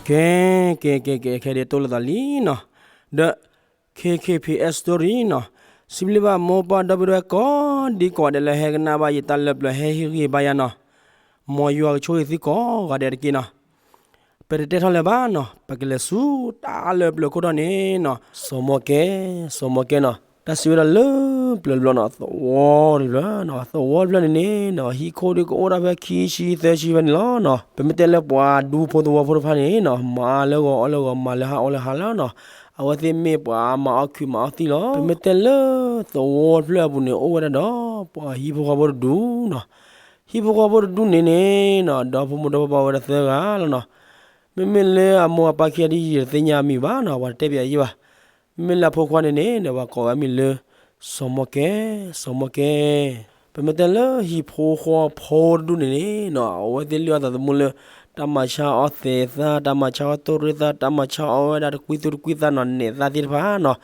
ကဲ ကဲ ကဲ ကဲ ခဲဒ်တိၢ်လိာ်သးလံနီၤ, ဒီး ခ့ခ့ဖံအဲၣ် story နီၤ, စံးဘျုးဘၣ်မိၢ်ပၢ်ဒီပုၢ်ဝဲၢ်ကိးဒံကိးဂၤဒဲးလၢ ဟဲကနၣ်ဘၣ်ယတၢ်လၢပျၢၤ ဟဲဟ့ၣ်ဂံၢ်ဘါယၤနီၤ, မ်ယွၤကဆိၣ်ဂ့ၤသုကိးဂၤဒဲးတက့ၢ်နီၤ. ပတတဲထီၣ်လၢၤဘၣ်နီၤ, ပကလဲၤဆူတၢ်လၢပျၢၤခိၣ်တီန့ၣ်နီၤ, စီၤမီၢ်ကဲ, စီၤမီၢ်ကဲနီၤ, တၢ်စံးဝဲဒၣ်လၢပျၢၤတဘျီနီၤ, သဝီတဖျၢၣ်နီၤ, သဝီတဖျၢၣ်န့ၣ်န့ၣ်နီၤ, ဟံၣ်ခိၣ်ဒုးကအိၣ်ဒၣ်ဖဲခံဆံသၢဆံဖဲန့ၣ်လီၤနီၤ. ပမ့ၢ်တဲလၢပှၤဒူဖိသဝီဖိတဖၣ်န့ၣ်နီၤ, မၤလၢဂီၤအီၣ်လၢဂီၤ မၤလၢဟါအီၣ်လၢဟါလီၤနီၤ, အဝဲသ့ၣ်မ့ၢ်ပှၤမၤအီၣ်ခုးမၤအီၣ်သံၣ်လီၤ. ပမ့ၢ်တဲလၢသဝီတဖျၢၣ်အပူၤန့ၣ် အိၣ်ဝဲဒၣ်ဒီး ပှၤဟံၣ်ဖိဃီဖိတဒူနီၤ, ဟံၣ်ဖိဃီဖိတဒူန့ၣ်န့ၣ်နီၤ, ဒီဖိမိၢ်ဒီဖိပၢ်ဝဲဒၣ်သၢဂၤလီၤနီၤ. မ့မ့ၢ်လၢအမိၢ်အပၢ်ခံဂၤဒ်ယတသ့ၣ်ညါအမံၤဘၣ်နီၤ, ပှၤတတဲပယၤယဲဘၣ်. မ့မ့ၢ်လၢအဖိခွါန့ၣ်န့ၣ် ပှၤကိးဝဲအမံၤလၢ စီၤမီၢ်ကဲ, စီၤမီၢ်ကဲ. ပမ့ၢ်တဲလၢဟံၣ်ဖိဃီဖိတဒူန့ၣ်န့ၣ်နီၤ, အဝဲသ့ၣ်လုၢ်အီၣ်သးသမူလၢ တၢ်မၤဆါအီၣ်သဲးသၣ်, တၢ်မၤဆါအီၣ်တိၢ်ရ့ၣ်သၣ်, တၢ်မၤဆါအီၣ်ဝဲဒၣ်တကွံသူတကွံသၣ်နီၤ, နဲးသၣ်သ့ၣ်တဖၣ်နီၤ.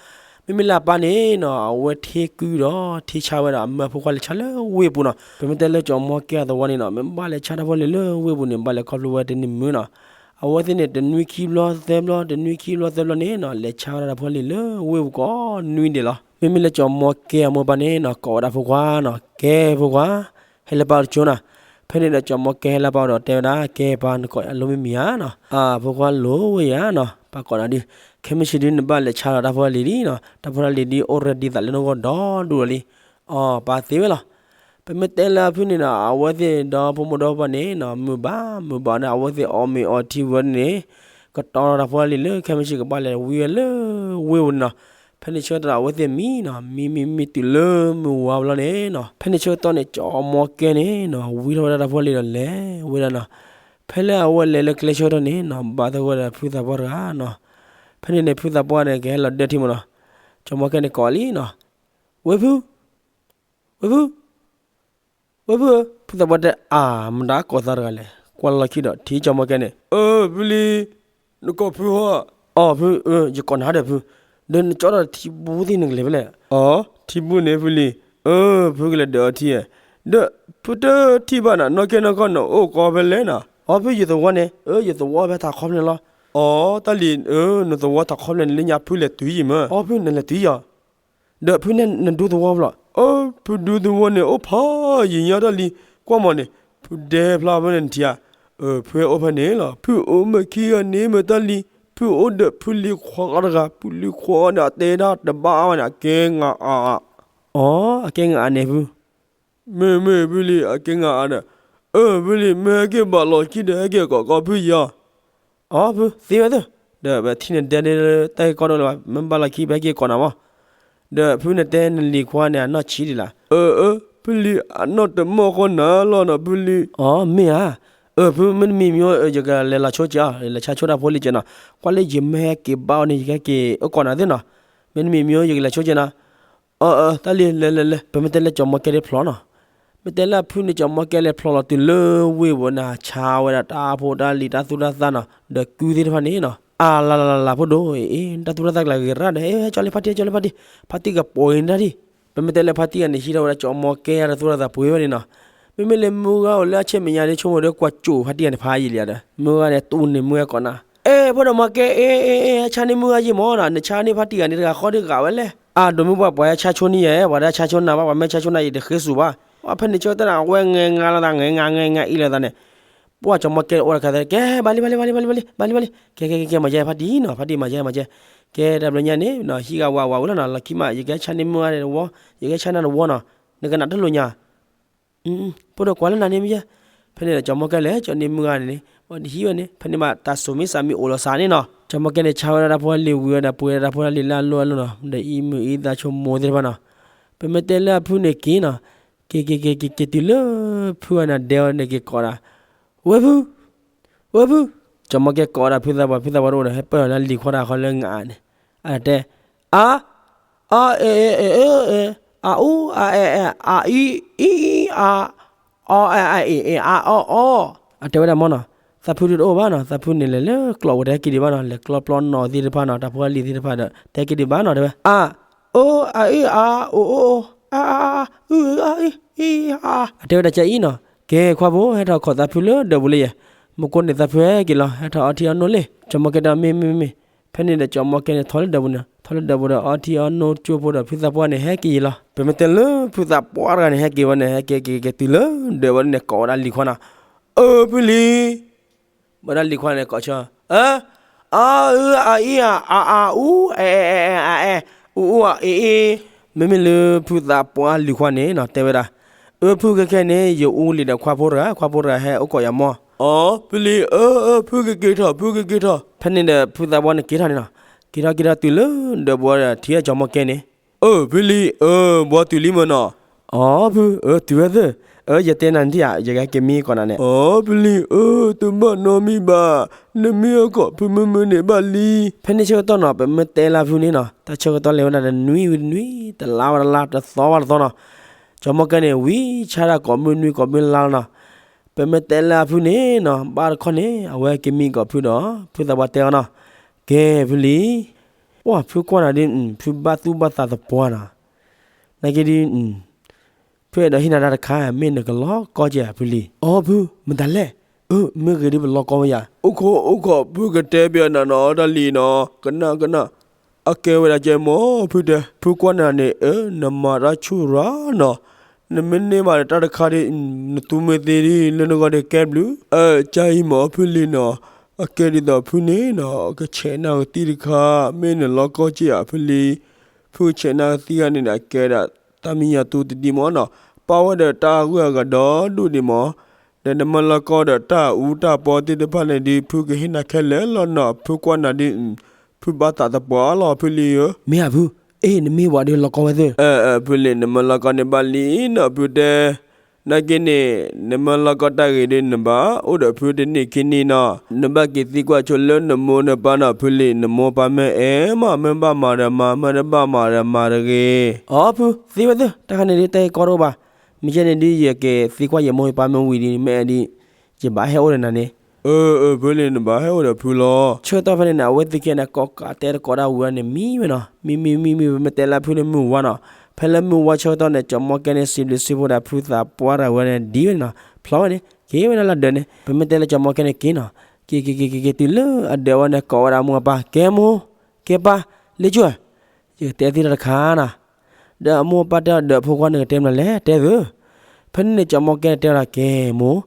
မ့မ့ၢ်လၢအပၢ်န့ၣ်နီၤ, အဝဲထ့ကုဒီးထ့ဆါဝဲဒီး အမၢဖိခွါလဲၤဆါလၢဝ့ၢ်ပူၤနီၤ. ပမ့ၢ်တဲလၢစီၤမီၢ်ကဲအသဝီန့ၣ်နီၤ, မ့ၢ်ဘၣ်လဲၤဆါတၢ်ဖိလံၤလၢဝ့ၢ်ပူၤန့ၣ် ဘၣ်လဲၤခီဖျိဝဲတနံၤမုၢ်နီၤ. အဝဲသ့ၣ်န့ၣ် တနွံခံဘျီသၢဘျီ, တနွံခံဘျီသၢဘျီန့ၣ်နီၤ, လဲၤဆါဝဲဒၣ်တၢ်ဖိလံၤလၢဝ့ၢ်ပူၤကိးနွံဒဲးလီၤ. မ့မ့ၢ်လၢစီၤမီၢ်ကဲအမိၢ်ပၢ်န့ၣ်နီၤ, ကိးဝဲဒၣ်ဖိခွါနီၤ, ကဲဖိခွါ, ဟဲလၢပၢ်အိၣ်တကၠိနီၤ. ဖဲန့ၣ်ဒီးစီၤမီၢ်ကဲဟဲလၢပၢ်အိၣ်ဒီးတဲဝဲဒၣ်, ကဲပၢ် နကိးယၤလိမ့ၢ်မံၤဧါနီၤ. အၢ ဖိခွါလိၤဝဲယၤနီၤ, ပၢ်ကိးနၤဒုး, ခဲမုၢ်ဆ့ၣ်ဒုးနဘၣ်လဲၤဆါလီၤတၢ်ဖိတၢ်လံၤလံနီၤ, တၢ်ဖိတၢ်လံၤဒ်အိၣ်ရ့ဒံးသးလၢနဂီၢ်ဒီဒူၣ်လီၤလံ. အီ ပၢ်သ့ဝဲလီၤ. ပမ့ၢ်တဲလၢအဖုၣ်န့ၣ်နီၤ, အဝဲသ့ၣ်ဒီဖိမိၢ်ဒီပၢ်န့ၣ်နီၤ, မုာ်ဘၣ်မုာ်ဘၣ်န့ၣ် အဝဲသ့ၣ်အီၣ်မ့ၤအီထံဝဲန့ၣ်, ကတီၤလီၤတၢ်ဖိတၢ်လံၤလၢ ခဲမုၢ်ဆ့ၣ်ကဘၣ်လဲၤဝံဝဲလၢဝ့ၢ်ပူၤန့ၣ်နီၤ. ဖဲန့ၣ်ဆၢကတီၢ်အဝဲသ့ၣ်မံနီၤ, မံမံမံတုၤလၢမုၢ်ဝါဘျီန့ၣ်နီၤ, ဖဲန့ၣ်ဆၢကတီၢ်န့ၣ် စီၤမီၢ်ကဲန့ၣ်နီၤ, ဝံထီၣ်ဝဲဒၣ်တၢ်ဖိတၢ်လံၤဒီးလဲၤဝဲဒၣ်နီၤ. ဖဲလၢအဝဲလဲၤလၢကျဲဆၢကတီၢ်န့ၣ်နီၤ, ဘၣ်သဂၢၢ်ဒီးဖုသးပှၢ်တဂၤနီၤ. ဖဲန့ၣ်န့ၣ် ဖုသးပှၢ်န့ၣ် ကဟဲလီၤဒၢထံမးနီၤ. စီၤမီၢ်ကဲန့ၣ်ကိးလံနီၤ, ဝ့ၢ်ဖု ဝ့ၢ်ဖု, ဝ့ၢ်ဖုဧၢ, ဖုသးပှၢ်တဲ, အၢ မတၤကိးသးတဂၤလဲၣ်, ကွၢ်လီၤခံဒီး ထံၣ်စီၤမီၢ်ကဲန့ၣ်, အၢ ဖုလံ, နကိးဖုဟီ, အီ ဖု, ယကိးနၤဒီးဖု, ဒီးနကၠီဒီးထံဘူသ့ၣ်နကလဲၤဖဲလဲၣ်. အီ ထံဘူန့ၣ်ဖုလံ, အၢ ဖုကလဲၤဒၢးအီထံဧါ, ဒီးဖုတထံၣ်ဘၣ်နၤ, နီၢ်ကဲနီၢ်ကီၢ် နအိၣ်ကီးဖဲလဲၣ်နီၤ. အီ ဖုယသဝီန့ၣ်, အၢ ယသဝီဖဲထးခီဖျၢၣ်န့ၣ်လီၤ. အီ တၢ်လံၤ, အၢ နသဝီထးခီဖျၢၣ်န့ၣ် လၢညါဖုလဲၤတုၤယံၤမၢ, အီ ဖုနလဲၤတုၤယံၤ ဒီးဖုန့ၣ်နဒူသဝီဖျီၣ်, အၢ ဖုဒူသဝီန့ၣ် အိၣ်ဖးယံၤညါတၢ်လံ, ကွၢ်မးန့ၣ်, ဖုဒဲဖျါဖဲန့ၣ်နထံၣ်ဧါ, အၢ ဖုဟဲအိၣ်ဖဲန့ၣ်လီၤ, ဖုအိၣ်မ့ၢ်ခံဂၤန့ၣ်မ့ၢ်တၢ်လံ, ဖုအိၣ်ဒီးဖုလံၤခွါတဂၤ, ဖုလံၤခွါန့ၣ် အတဲဒၣ်တဘၣ်ဝဲန့ၣ် အကဲငါအါ, အီ အကဲငါအါန့ၣ်ဖု မ့ၢ်မ့ၢ်ဖုလံ အကဲငါအါဒီး, အၢ ဖုလံ မ့ၢ်ဟဲက့ၤဘၣ်လီၤခံဒီး ဟဲက့ၤကိးကီးဖုယီၤ, အီ ဖုသ့ဝဲသ့, ဒီးပထံၣ်နဒဲန့ၣ်လၢတၢ်ဂ့ၢ်ကီဒိၣ်လၢၤဘၣ်, မ့ၢ်ဘၣ်လီၤခံ ပဟဲက့ၤကိးနၤမး, ဒီးဖုန့ၣ်တဲနလံၤခွါန့ၣ် အနီၢ်ဆံးဒံးလီၤ, အၢ အၢ ဖုလံ အနီၢ်တမီၢ်ဃီနၤလီၤနီၤ ဖုလံ, အီ မ့ၢ်ဧါ, အၢ ဖု မ့တမံၤမံၤ ယကလဲၤလီၤဆိက့ၤအီၤ လဲၤဆါဆိတၢ်ဖိလံက့ၤနီၤ, ကွၢ်လၢယမ့ၢ်ဟဲက့ၤဘၣ်အီၤန့ၣ် ယကဟဲက့ၤအၢကိးနၤသ့နီၤ, မ့တမံၤမံၤ ယကလဲၤဆိက့ၤနၤ အၢ အၢ တၢ်လံၤ လဲၤလဲၤလဲၤ ပမ့ၢ်တဲလၢစီၤမီၢ်ကဲဒၣ်ဖျီနီၤ, မ့ၢ်တဲလၢအဖုန့ၣ် စီၤမီၢ်ကဲလဲၤဖျီလီၤတုၤလၢဝ့ၢ်ပူၤန့ၣ် ဆါဝဲဒၣ်တၢ်ဖိတၢ်လံၤတၢ်သူၣ်တၢ်သၣ်နီၤ ဒီးကုသ့ၣ်တဖၣ်န့ၣ်နီၤ, အလၤလၤလၤလၤ ဖိဒိၣ် အ့ တၢ်သူၣ်တၢ်သၣ်ကျါဂ့ၤရၣ်ဒီး ဟဲကၠီလံဖါတံၢ် ကၠီလံဖါတံၢ် ဖါတံၢ်ကပှ့ၤန့ၢ်တၢ်ဒံး, ပမ့ၢ်တဲလၢဖါတံၢ်ဂၤန့ၣ် ဟံးထီၣ်ဝဲဒၣ်စီၤမီၢ်ကဲတၢ်သူၣ်တၢ်သၣ်ပှ့ၤဝဲန့ၣ်နီၤ, မ့မ့ၢ်လၢမုၢ်ဂၤအိၣ်လၢအဆဲမဲာ်ညါဒ်ဆိကမိၣ်ဒီးကွၢ်ကၠိဖါတံၢ်ဂၤန့ၣ်ဖးယံာ်လံဒီး မုၢ်ဂၤန့ၣ်တူၢ်န့ၢ်မုၢ်ဂၤကိးနၤ အဲ ဖိဒိၣ်မီၢ်ကဲ အ့ အ့ အ့ ဟဲဆါန့ၢ်မုၢ်ဂၤယံာ်မးနီၤ, နဆါန့ၢ်ဖါတံၢ်ဂၤန့ၣ်တဂၤဃီဒုးဂာ်ဝဲလဲၣ်, အဒိးမုၢ်ပှၢ်ပှၤဟဲဆါဆိန့ၢ်ယဲ ပှၤတဟဲဆါဆိနၤဘၣ် ပှၤမ့ၢ်ဆါဆိနၤယတဃ့စူၤဘၣ်, ပှၤဖဲန့ၣ်ဆၢကတီၢ်န့ၣ် အဝဲငဲငါလီၤသး ငဲငါ ငဲငါအံၤလိာ်သးန့ၣ်, ပှၢ်စီၤမီၢ်ကဲအိၣ်တခါသ့ ကဲ ဘၣ်လံ ဘၣ်လံ ဘၣ်လံ ဘၣ်လံ ဘၣ်လံ ကဲ ကဲ ကဲ မၤယဲဖါတံၢ်နီၤ ဖါတံၢ်မၤယဲ မၤယဲ, ကဲ တဘျီညါန့ၣ် ဟံၣ်ဂၤဝၤဝၤဝဲလီၤနီၤ လီၢ်ခံမး ယကဟဲဆါန့ၢ်မုၢ်ဂၤန့ၣ်တဝီ ယကဟဲဆါနၤတဝီနီၤ, နကနၣ်တလိာ်ညါ ဖိဒိၣ်ကွၢ်လၢနၤန့ၣ်မ့ၢ်ယဲ, ဖဲန့ၣ်ဒီးစီၤမီၢ်ကဲလဲၤကၠီန့ၢ်မုၢ်ဂၤန့ၣ်န့ၣ် ပှၤတဟံးဝဲန့ၣ် ဖဲန့ၣ်မးတၢ်စိၤမ့ၢ်စးမ့ၢ်အိၣ်လီၤစးန့ၣ်နီၤ, စီၤမီၢ်ကဲန့ၣ်ဆါဝဲဒၣ်တၢ်ဖိတၢ်လံၤဝံၤဝဲဒီးပှ့ၤဒၣ်တၢ်ဖိတၢ်လံၤလၢအလိၣ်အလိၣ်နီၤ ဒီးအံၤမုၢ်အံၤသးဆိကမိၣ်သ့ၣ်တဖၣ်နီၤ, ပမ့ၢ်တဲလၢအဖုန့ၣ်က့ၤနီၤ, က့ၤက့ၤက့ၤက့ၤက့ၤတုၤလၢဖုဂၤန့ၣ်ဒဲဝဲန့ၣ်က့ၤကိးဒၣ်, ဝဲဖု ဝဲဖု, စီၤမီၢ်ကဲကိးဒၣ်ဖုသးပှၢ် ဖုသးပှၢ်တအိၣ်ဒီး ဟဲပၢၢ်လီၤလၢလံၤခွါတဂၤဃီလၢငါန့ၣ်, အတဲ, အါ, အါ, အဲ, အဲ, အဲ, အဲ, အါ, အူ, အါ, အဲ, အဲ, အါ, အံ, အံ, အါ, အီ, အါ, အါ, အ့, အ့, အါ, အီ, အီ, အတဲဝဲဒၣ်မ့ၢ်နီၤ, သးဖုဒုးတအိၣ်ဘၣ်နီၤ, သးဖုန့ၣ်လဲၤလၢကျိးဝဲတဟဲက့ၤဒံးဘၣ်နီၤ, လဲၤကျီပျီနီၣ်သ့ၣ်တဖၣ်နီၤ, တၢ်ဖိတၢ်လံၤသ့ၣ်တဖၣ်ဒီး တဟဲက့ၤဒံးဘၣ်နီၤ တဲဝဲ, အါ, အူ, အါ, အ့, အါ, အူ, အူ, အါ, အါ, အူ, အါ, အ့, အါ, အတဲဝဲဒၣ်ကအံၤနီၤ, ကဲခွါဖိ ဟဲထီၣ်ခိးသးဖုလၢဒၢးပူၤလၢယဲၢ် မူခိၣ်န့ၣ်သးဖုဟဲက့ၤလီၤ ဟဲထီၣ်အီထံအီနိလံ. ကၠီၤမီၢ်ကဲတဲ မ့ၢ်မ့ၢ်မ့ၢ်, ဖဲန့ၣ်ဒီးကၠီၤမီၢ်ကဲန့ၣ် ထီၣ်လၢဒၢးပူၤန့ၣ် ထီၣ်လၢဒၢးပူၤဒီး အီထံအီနိကၠိဖိဒီး ဖုသးပှၢ်န့ၣ် ဟဲက့ၤယံၤလီၤ. ပမ့ၢ်တဲလၢဖုသးပှၢ်တဂၤန့ၣ် ဟဲက့ၤဝဲန့ၣ် ဟဲက့ၤက့ၤက့ၤတုၤလၢဒၢးဝဲန့ၣ် ကိးဝဲဒၣ်လံၤခွါနီၤ. အၢ ဖုလံၤ ဘၣ်ဒၣ်လံၤခွါန့ၣ်ကိးဆၢ, အၢ အၢ အအံ အ အ အ အူ အဲ အဲ အဲ အဲ အ အဲ အူ အူ အ အ့ အ့, မ့မ့ၢ်လၢဖုသးပှၢ်လံၤခွါန့ၣ်နီၤ တဲဝဲဒၣ်, အၢ ဖုခဲခဲန့ၣ် ယအူလံာ်ဒီးခွါဖိတဂၤ, ခွါဖိတဂၤဟဲအိၣ်ကိးယၤမီၢ်. အီ ဖုလံၤ အၢ အၢ ဖုကက့ၤထီၣ် ဖုကက့ၤထီၣ်. ဖဲန့ၣ်ဒီးဖုသးပှၢ်န့ၣ်က့ၤထီၣ်န့ၣ်နီၤ, က့ၤထီၣ်က့ၤထီၣ်တုၤလၢဒၢးပူၤဒီး ထံၣ်ကၠီၤမီၢ်ကဲန့ၣ်, အၢ ဖုလံၤ အၢ ဘှီတုၤလံမၢ်နီၤ. အီ ဖု အၢ တုၤဝဲသ့ၣ်, အၢ ယတဲနၤနထံၣ်ဧါ ယကဟဲက့ၤမံကီးနၤန့ၣ်, အီ ဖုလံၤ အၢ တဘၣ်နီတမံၤဘၣ်, နမ့ၢ်အကိးဖုမုၢ်မုၢ်န့ၣ်ဘၣ်လံ. ဖဲန့ၣ်ဆၢကတီၢ်နီၤ ပမ့ၢ်တဲလၢဖုန့ၣ်နီၤ တၢ်ဆၢကတီၢ်လဲၤဝဲဒၣ်တနွံဝံၤတနွံ, တလါဝံၤတလါ, တသီဝံၤတသီနီၤ, ကၠီၤမီၢ်ကဲန့ၣ် ဝံၤဆါဒၣ်ကိးမုၢ်နွံကိးမုၢ်လါလီၤနီၤ. ပမ့ၢ်တဲလၢအဖုန့ၣ်နီၤ ဘၣ်တခီန့ၣ် အဝဲက့ၤမံကီးဖုဒီး ဖုသးပှၢ်တဲအီၤနီၤ, ကဲ ဖုလံၤ, ပှၢ် ဖုကွၢ်နၤဒ် ဖုဘၣ်သူၣ်ဘၣ်သးသပှၢ်နီၤ, နာ်က့ဒ် ဖုအဲၣ်ဒိးဟ့ၣ်နၤတၢ်တခါ မ့ၢ်နကလီၤကီကဲဧါ ဖုလံၤ. အီ ဖု မတၤလဲၣ်, အၢ မ့ၢ်ဂ့ၤဒ်ပလီၤကီဝဲယၤ, အိၣ်ခိးအိၣ်ခိး ဖုကတဲပျးနၤနီၤ တၢ်လံၤနီၤ, ကနၣ်ကနၣ်, အကဲဝဲဒၣ်ကဲမီၢ် ဖုတဲ, ဖုကွၢ်နၤန့ၣ် အၢ နမၤတၢ်ဆူၣ်ရၤနီၤ, နမ့ၢ်န့ၢ်ဘၣ်တၢ်တခါဒ် နသူမ့ၢ်သ့ဒ် လၢနဂီၢ်ဒ်ကဲဘျုး, အၢ ကၢ်အံၤမီၢ် ဖုလံၤနီၤ, အကဲဒ်သိးဖုန့ၣ်နီၤ ကဆဲးနၢ်ကသံၣ်တခါ မ့ၢ်နလီၤကီကဲဧါ ဖုလံၤ, ဖုကဆဲးနၢ်ကသံၣ်ဂၤန့ၣ် အကဲဒၣ်တၢ်မံယၤသူတဒံမီၢ်နီၤ, ပာ်ဝဲဒီးတၢ်ဂုၤအဂၤဒီဒူၣ်ဒံးမီၢ်, ဒီးနမ့ၢ်လီၤကီဒီးတၢ်အူတၢ်ပီသ့ၣ်တဖၣ်န့ၣ်ဒ် ဖုကဟ့ၣ်နၤခဲလၢာ်လီၤနီၤ, ဖုကွၢ်နၤဒ် ဖုဘၣ်သးသပှၢ်လီၤ ဖုလံၤဧၢ, မ့ၢ်ဧါဖု, အ့ နမ့ၢ်ဝၤဒီးလီၤကီဝဲသ့ၣ်, အၢ ဖုလံၤ နမ့ၢ်လီၤကီန့ၣ်ဘၣ်လံနီၤ ဖုတဲ, နာ်က့န့ၣ် နမ့ၢ်လီၤကီတၢ်ဂ့ၤဒီး နဘၣ်အိၣ်ဒီးဖုတနံၣ်ခံနံၣ်နီၤ, နဘၣ်က့ၤသံကွၢ်ဆိလၢနမိၢ်နပၢ်နီၤ ဖုလံၤ, နမိၢ်ပၢ်မ့ၢ်အဲၣ်မး မ့ၢ်ဘၣ်မၤဒီးမၤ မ့ၢ်တဘၣ်မၤဒီးမၤတဂ့ၤ. အီ ဖု သ့ဝဲသ့ၣ် တၢ်ခါန့ၣ်ဒ် တၢ်ဂ့ၢ်ကီတအိၣ်ဘၣ်, မ့ၢ်ကဲန့ၣ်ဒ် ယက့ၤသံကွၢ်ယမိၢ်ယပၢ်မ့ၢ်ဝံၤဒ် မ့ၢ်အဲၣ်ဒ် ယဘၣ်ဟဲအိၣ်ဒီးနၤန့ၣ်, အၢ အၢ ဖုလံၤ နဘၣ်ဟဲအိၣ်ဒီးဖုလီၤ. ဆၢကတီၢ်ဖဲန့ၣ်န့ၣ် အဝဲသ့ၣ်ခံဂၤန့ၣ်ကိးကးတဲတကိးဒၣ်ဝံၤန့ၣ် မံဝဲနီၤ, မံမံမံမံ ပမ့ၢ်တဲလၢဖုန့ၣ်မုၢ်ဝါနီၤ, ဖဲလၢမုၢ်ဝါဆၢကတီၢ်န့ၣ် ကၠီၤမီၢ်ကဲန့ၣ် စံးဘျုးစံးဖှိၣ်ဒီးဖုသးပှၢ်တဂၤဝဲန့ၣ် ဒံဝဲန့ၣ်နီၤ, ဖျီဝဲန့ၣ် က့ၤဝဲဒၣ်လၢဒၢးန့ၣ်, ပမ့ၢ်တဲလၢကၠီၤမီၢ်ကဲန့ၣ်က့ၤနီၤ, က့ၤက့ၤက့ၤက့ၤက့ၤတုၤလၢအဒၢးဝဲန့ၣ် ကိးဝဲဒၣ်အမိၢ်အပၢ် ကဲမိၢ်, ကဲပၢ်, လ့ကွၢ်, ယကတဲသုတၢ်တခါနီၤ, ဒီးအမိၢ်အပၢ်တဲအီၤ ဒီးဖိခွါန့ၣ်ကတဲမနုၤလဲၣ် တဲသု, ဖဲန့ၣ်န့ၣ် ကၠီၤမီၢ်ကဲန့ၣ်တဲဝဲဒၣ် ကဲမိၢ်,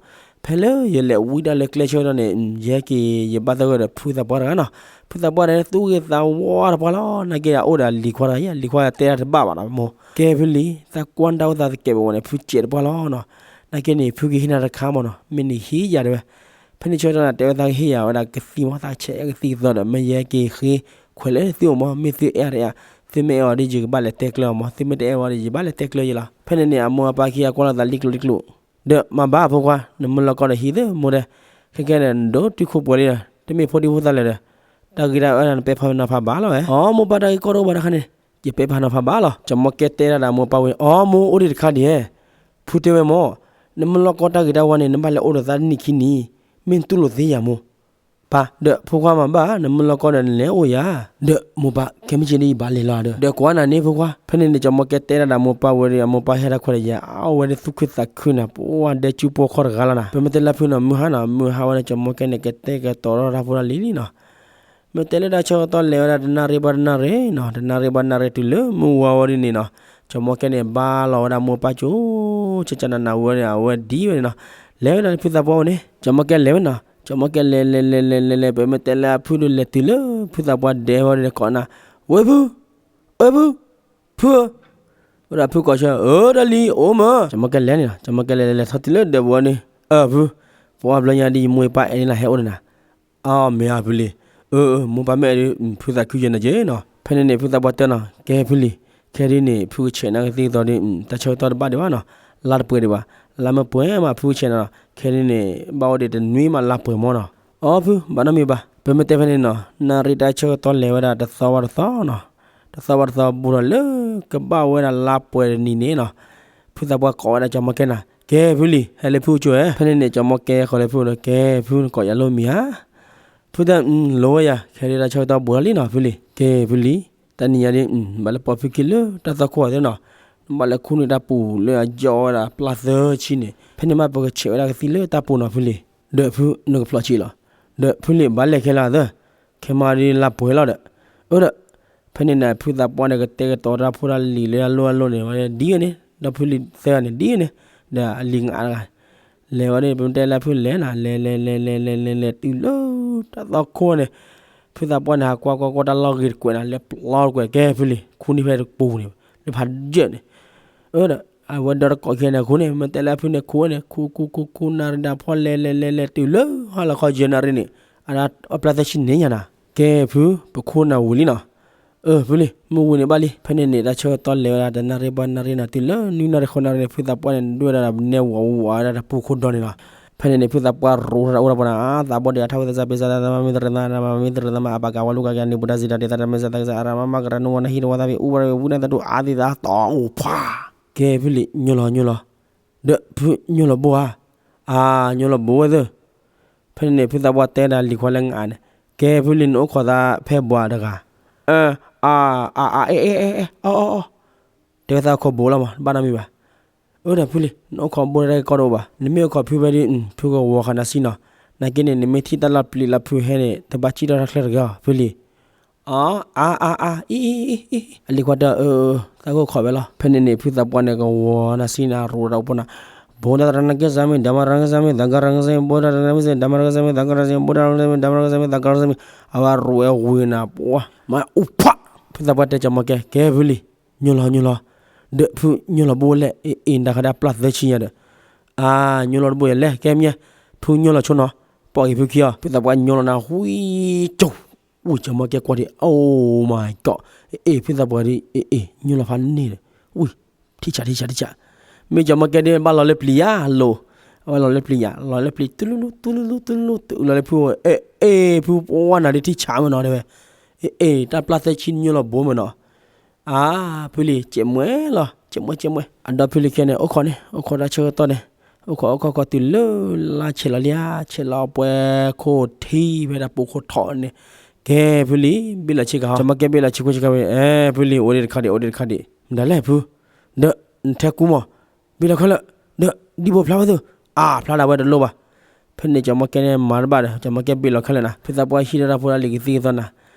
ဖဲလၢယလဲၤဝံဒၣ်လၢကျဲဆၢကတီၢ်န့ၣ် ယဟဲက့ၤ ယဘၣ်သဂၢၢ်ဒီးဖုသးပှၢ်တဂၤနီၤ, ဖုသးပှၢ်တဂၤန့ၣ်သူၣ်ဂ့ၤသးဝါတပှၢ်လီၤ, နာ်က့ဒီးအိၣ်ဒီးလံၤခွါတဂၤယါ, လံၤခွါတဲတၢ်တဘၣ်ဘၣ်နီၤမိၢ်, ကဲဖုလံၤ သးကွၢ်တၢ်အိၣ်သးသကဲးပဝဲန့ၣ် ဖုစဲးတပှၢ်လီၤနီၤ, နာ်က့န့ၣ် ဖုကဟ့ၣ်နၤတခါမၢ်နီၤ, မ့ၢ်နဟ့ၣ်ယၤတဲဝဲ, ဖဲန့ၣ်ဆၢကတီၢ်န့ၣ် တဲဝဲသးကဟ့ၣ်ယၤဝဲဒၣ်ကသံၣ်မၢ်, သးဆဲးကသံၣ်ကသီဒီး မ့ၢ်ယဟဲက့ၤဃ့ခွဲးလၢသုအိၣ်မၢ်, မ့ၢ်သုအဲၣ်အီၤဒီးယကဘၣ်လဲၤတဲကျၢၤအီၤမၢ်, သုမ့ၢ်တအဲၣ်ဝဲဒီး ယဘၣ်လဲၤတဲကျၢၤယလီၤ. ဖဲန့ၣ်န့ၣ် အမိၢ်အပၢ်ခံဂၤကွၢ်လိာ်သးလံကျိၣ်လံကျိၣ်, ဒီးမၤဘၣ်ဖိခွါ နမ့ၢ်လီၤကီဒီးဟံးသ့မိၢ်တဲ, ခဲကဲန့ၣ် နဒိၣ်တုာ်ခိၣ်ပှဲၤလံဒီး တမ့ၢ်ဖိဒံဖိသၣ်လၢၤဒီး တၢ်ဂ့ၤတၢ်အၢနပဲာ်ဖးနီၤဖးဘၣ်လီၤဝဲ, အီ မိၢ်ပၢ်တၢ်ဂ့ၤကီတအိၣ်ဘၣ်တခါန့ၣ်, ယပဲာ်ဖးနီၤဖးဘၣ်လီၤ. ကၠီၤမီၢ်ကဲတဲဒၣ်ဒီးအမိၢ်အပၢ်ဝဲ, အီ မိၢ်အိၣ်ဒံးတခါဒံးဧါ, ဖုတဲဝဲမၢ်, နမ့ၢ်လီၤကီတၢ်ဂ့ၤတၢ်ဝါန့ၣ် နဘၣ်လဲၤအိၣ်ဒီးသးတနံၣ်ခံနံၣ်, မ့ၢ်နတူၢ်လိာ်သ့ယၤမိၢ် ပၢ်, ဒီးဖိခွါမၤဘၣ် နမ့ၢ်လီၤကီဒီးနလဲၤအိၣ်ယၤ, ဒီးမိၢ်ပၢ် ခဲမုၢ်ဆ့ၣ်ဒ်ယဘၣ်လဲၤလီၤဒီး ဒီးကွၢ်နၤန့ၣ်ဖိခွါ, ဖဲန့ၣ်န့ၣ် ကၠီၤမီၢ်ကဲတဲဒၣ်ဒီးအမိၢ်ပၢ်ဝဲဒီး အမိၢ်ပၢ်ဟဲတၢ်ခွဲးဒီးယၤ အဝဲဒၣ်သူၣ်ခုသးခုန့ၣ် ပှၤဒဲကၠူပိာ်ခွါတဂၤလီၤနီၤ, ပမ့ၢ်တဲလၢဖုနီၤ မုၢ်ဟါနီၤ မုၢ်ဟါဝဲန့ၣ် ကၠီၤမီၢ်ကဲန့ၣ် ကတဲကတီၤထီၣ်တၢ်ဖိတၢ်လံၤလံနီၤ မ့ၢ်တဲလၢတၢ်ဆၢကတီၢ်လဲၤဝဲဒၣ်တနၣ်ရံၣ်ဘၣ်တနၣ်ရံၣ်နီၤ, တနၣ်ရံၣ်ဘၣ်တနၣ်ရံၣ်တုၤလၢမုၢ်ဝါဝဲဒ်န့ၣ်နီၤ, ကၠီၤမီၢ်ကဲန့ၣ် ဘါလီၤဝဲဒၣ်မိၢ်ပၢ်ကၠိ, ကၠၢကၠၢနးနးဝဲန့ၣ် အဝဲဒံဝဲန့ၣ်နီၤ, လဲၤဝဲဒၣ်ဖုသးပှၢ်ဝဲန့ၣ် ကၠီၤမီၢ်ကဲလဲၤလဲၤလဲၤလဲၤလဲၤလဲၤ ပမ့ၢ်တဲလၢအဖုဒုးလဲၤတုၤလၢဖုသးပှၢ်ဒဲဝဲဒၣ်ကိးနၤ, ဝဲဖု, ဝဲဖု, ဖုဧၢ, ဝဲဒၣ်ဖုကိးဆၢ အၢ တၢ်လံၤအိၣ်မး, ကၠီၤမီၢ်ကဲလဲၤန့ၣ်နီၤ, ကၠီၤမီၢ်ကဲလဲၤလဲၤလဲၤထီၣ်တုၤလၢဒၢးပူၤဝဲန့ၣ်, အၢ ဖု, ပှၤဘျီညါဒ်ယမိၢ်ယပၢ်အဲၣ်ဒ်နၤဟဲအိၣ်ဒီးနၤ အီ မ့ၢ်ဧါဖုလံၤ, အၢ အၢ မိၢ်ပၢ်မ့ၢ်အဲၣ်ဒ် ဖုသးခုယဲၢ်နၤက့နီၤ, ဖဲန့ၣ်န့ၣ် ဖုသးပှၢ်တဲနီၤ ကဲဖုလံၤ, ခဲဒ်န့ၣ် ဖုကဆဲးနၢ်ကသံၣ်ကသီဒ် တၢ်ဆၢကတီၢ်တဘၣ်ဒံးဘၣ်နီၤ, လါတပှဲၤဒံးဘၣ်, လါမ့ၢ်ပှဲၤမးဖုကဆဲးနၤနီၤ, ခဲဒ်န့ၣ် ဘၣ်အိၣ်ဒံးတနွံမးလါပှဲၤမးနီၤ, အီဖု ဘၣ်နီတမံၤဘၣ်, ပမ့ၢ်တဲဖဲန့ၣ်နီၤ နၣ်ရံၣ်တၢ်ဆၢကတီၢ်လဲၤဝဲဒၣ်တသီဘၣ်တသီနီၤ, တသီဘၣ်တသီဘူးထီၣ်လၢကဘၣ်ဝဲဒၣ်လါပှဲၤတနံၤန့ၣ်နီၤ, ဖုသးပှၢ်ကိးဝဲဒၣ်ကၠီၤမီၢ်ကဲနၤ, ကဲဖုလံၤ ဟဲလၢဖုကၠိဧၢ, ဖဲန့ၣ်န့ၣ် ကၠီၤမီၢ်ကဲဃီၤလၢဖုဒီး ကဲဖုနကိးယၤလိၣ်မံၤဧါ ဖုတဲ လိၣ်ဝဲယၤ ခဲဒ်တၢ်ဆၢကတီၢ်ဘူးထီၣ်လံနီၤ ဖုလံၤ, ကဲဖုလံၤ, တနံၤညါဒ် ဘၣ်လဲၤပိာ်ဖုခံလၢတၢ်သွၣ်ခိၣ်အီၤသ့နီၤ, နဘၣ်လဲၤခူၣ်န့ၢ်တၢ်ပူၤလၢအယီဝဲဒၣ်ပျၢ်သၢဆံန့ၣ်, ဖဲန့ၣ်မးပကဆဲးဝဲဒၣ်ကသံၣ်လၢတၢ်ပူၤနီၤဖုလံၤ ဒီးဖုနကဖျိးဆံးလီၤ, ဒီးဖုလံၤဘၣ်လဲၤခဲလၢာ်သၢ, ခဲမၤဒ်လါပှဲၤလီၤဒီး, အၢဒီး, ဖဲန့ၣ်န့ၣ် ဖုသးပှၢ်န့ၣ် ကတဲာ်ကတီၤတၢ်ဖိတၢ်လံၤလၢတၢ်လိၣ်တၢ်လိၣ်န့ၣ် ဒ်အန့ၣ် ဒီးဖုလံၤသၢဂၤန့ၣ် ဒ်အန့ၣ်, ဒီးအလံၤငါတဂၤ လဲၤဝဲန့ၣ် ပမ့ၢ်တဲလၢဖုလဲၤနၤ လဲၤလဲၤလဲၤလဲၤလဲၤလဲၤလဲၤတုၤလၢ တၢ်သီခိၣ်န့ၣ်, ဖုသးပှၢ်န့ၣ် ဟးကွၢ်ကွၢ်ကွၢ်တၢ်လီၢ်ဂ့ၤတကွဲးနၤ လဲၤပျီတကွဲး ကဲဖုလံၤ ခူန့ၢ်ဖဲတပူၤန့ၣ် လၢဖးယၢၣ်န့ၣ်, အၢဒီး အဝဲဒီတကိးခဲန့ၣ် ခူန့ၣ် မ့ၢ်တဲလၢဖုန့ၣ် ခူန့ၣ် ခူခူခူခူ နၣ်ရံၣ်ဒၣ်ဖီၣ်လဲၤလဲၤလဲၤလဲၤတုၤလၢ ဟါလီၤခီယဲၢ်နၣ်ရံၣ်န့ၣ်, အဒၣ်အပျၢ်သၢဆံန့ၣ်ညါနၤ, ကဲဖု ပခိၣ်နၢ်ဝံၤလံနီၤ, အၢ ဖုလံၤ မုၢ်ဝံၤန့ၣ်ဘၣ်လံ, ဖဲန့ၣ်န့ၣ် တၢ်ဆၢကတီၢ်လဲၤဝဲဒၣ်တနၣ်ရံၣ်ဘၣ်နၣ်ရံၣ်နၤ တုၤလၢနွံနၣ်ရံၣ်ဃိးနၣ်ရံၣ်န့ၣ် ဖုသးပှၢ်န့ၣ် ဒွဲၣ်ဒၣ်ဒီးနဲၣ်ဝီၤဝီၤဝဲဒၣ်တၢ်ပူၤခိၣ်ဒီန့ၣ်လီၤ, ဖဲန့ၣ်န့ၣ် ဖုသးပှၢ်ရိးထီၣ်တၢ်အိၣ်တၢ်ပှၤနၤ သးဘီဒံးအထၣ်ဝံသးစၢ် ပ့ၤစၢ်သးမၤမံသရၣ်သး နမၤမံသရၣ်သးမၤ အပၢ်ကဝီၤလူၤကၤကၤန့ၣ် ဘူၣ်တၢ်စံးတၢ်တဲသး တၢ်မၤမၤကရၢနုဝီၤနၢ်ဟံၣ်တဝီသးဝံၤ အူဝဲဝံၤ ဝံနၢ်သတူၢ်အါသံသးတီၢ်အိၣ်ဖှၣ်, ကဲဖုလံၤ ညိလီၤညိလီၤ, ဒီးဖုညိလီၤဘိဧါ, အါ ညိလီၤဘိဝဲသၢ, ဖဲန့ၣ်န့ၣ် ဖုသးပှၢ်တဲဒၣ်လံၤခွါလၢ ငါန့ၣ်, ကဲဖုလံၤ နအိၣ်ခိးသးဖဲဘှးတဂၤ, အါ အါ အါ အ့ အ့ အ့ အ့ အီ အီ အီ တဲဝဲသးခိးဘိလီၤမး တဘၣ်နီတမံၤဘၣ်, အၢဒီးဖုလံၤ နအိၣ်ခိးဘိတၢ်တဂ့ၤကီတအိၣ်ဘၣ်, နမ့ၢ်အိၣ်ခိးဖုဖဲဒ် ဖုကဝီၤဃာ်နၤစံနီၤ, နာ်က့န့ၣ် နမ့ၢ်ထံၣ်တၢ်လီၢ်ပျံၤလီၤဖုဟဲန့ၣ် တဘၣ်စံၣ်ထီၣ်တၢ်ချၢတဂ့ၤအီၤ ဖုလံၤ, အါ အါ အါ အါ အံ အံ အံ အံ အံ အလံၤခွါတဲအီၤ အၢ သးကအိၣ်ခိးဝဲလီၤ, ဖဲန့ၣ်န့ၣ် ဖုသးပှၢ်န့ၣ် ကဝီၤနၤစံနၤ ရိးတၢ်အိၣ်ဖှၣ်နၤ, ဘိဒၣ်သရၣ်နၢ်က့ၢ်စၢ်မ့ၢ် ဒၣ်မရၢ်က့ၢ်စၢ်မ့ၢ် သးကရၢ်ကစၢ်မ့ၢ် ဘိဒၣ်သရၣ်နၢ်က့ၢ်စၢ်မ့ၢ် ဒၣ်မရၢ်ကစၢ်မ့ၢ် သးကရၢ်ကစၢ်မ့ၢ် ဘိဒၣ်သရၣ်နၢ်က့ၢ်စၢ်မ့ၢ် ဒၣ်မရၢ်ကစၢ်မ့ၢ် သးကရၢ်ကစၢ်မ့ၢ်, အဝဲရိးဝဲဝံၤနၤ ပှၤ မၤအိၣ်ဖှၣ်, ဖုသးပှၢ်တဲကၠီၤမီၢ်ကဲ ကဲဖုလံၤ ညိလီၤညိလီၤ, ဒီးဖုညိလီၤဘိလဲၣ် အ့ အ့ တၢ်ခါဒၣ်ပျၢ်သၢဆံညါဒီး, အါ ညိလီၤတဘိယဲလဲၣ် ကဲမ့ၢ် ဖုညိလီၤဆိနီၤ, ပိာ်က့ၤဖုခံအီၤ ဖုသးပှၢ်ညိလီၤနၤ ဝံကၠိ ဝံကၠီၤမီၢ်ကဲကွၢ်ဒံး အိၣ်မၤကီး, အ့ ဖုသးပှၢ်ဒ် အ့ အ့ ညိလီၤဖးန့ၣ်ဒီး, ဝံ ထံၣ်ဆးထံၣ်ဆးထံၣ်ဆး, မ့ၢ်ကၠီၤမီၢ်ကဲဒ်ဘၣ်လီၤလၢပျံၤယါလိၤ, အဝဲလီၤလၢပျံၤယါ လီၤလၢပျံၤ တူလူလူ တူလူလူ တူလူလူ တုၤလီၤလၢဖု, အ့ အ့ ဖုပှၢ်နၤဒ်ထံၣ်ဆးမ့ၢ်နီၤ တဲဝဲ, အ့ အ့ တၢ်ပျၢ်သၢဆံညိလီၤဘိမ့ၢ်နီၤ အါ ဖုလံၤ ကဲးမွဲလီၤ ကဲးမွဲကဲးမွဲ, အဒီဖုလံၤခဲန့ၣ် အိၣ်ခိးန့ၣ် အိၣ်ခိးတၢ်ဆၢကတီၢ်န့ၣ်, အိၣ်ခိးအိၣ်ခိးခိးတုၤလၢလါဆဲးလီၤလံဧါ ဆဲးလီၤပှဲၤခိၣ်ထံဖဲတၢ်ပူၤခိၣ်ထီၣ်န့ၣ်, ကဲဖုလံၤ ဘ့ၣ်လီၤဆ့ကၤဟီ ကၠီၤမီၢ်ကဲဘ့ၣ်လီၤဆ့ခိၣ်ဆ့ကၤဝဲ, အဲ ဖုလံၤ အိၣ်ဒံးတခါဒံး အိၣ်ဒံးတခါဒံး မတၤလဲၣ်ဖု, ဒီး နထဲကူမီၢ် ဘ့ၣ်လီၤခဲလၢာ်, ဒီး ဒံဘိဖျါဝဲသု, အါ ဖျါဒၣ်ဝဲတလိၣ်ဘၣ်, ဖဲန့ၣ်ကၠီၤမီၢ်ကဲန့ၣ်မၤတဘၣ်ဒီး ကၠီၤမီၢ်ကဲဘ့ၣ်လီၤခဲလၢာ်နၤ ဖုသးပှၢ်ဟံးထီၣ်တၢ်ဖိတၢ်လံၤကသံၣ်ကသီနၤ,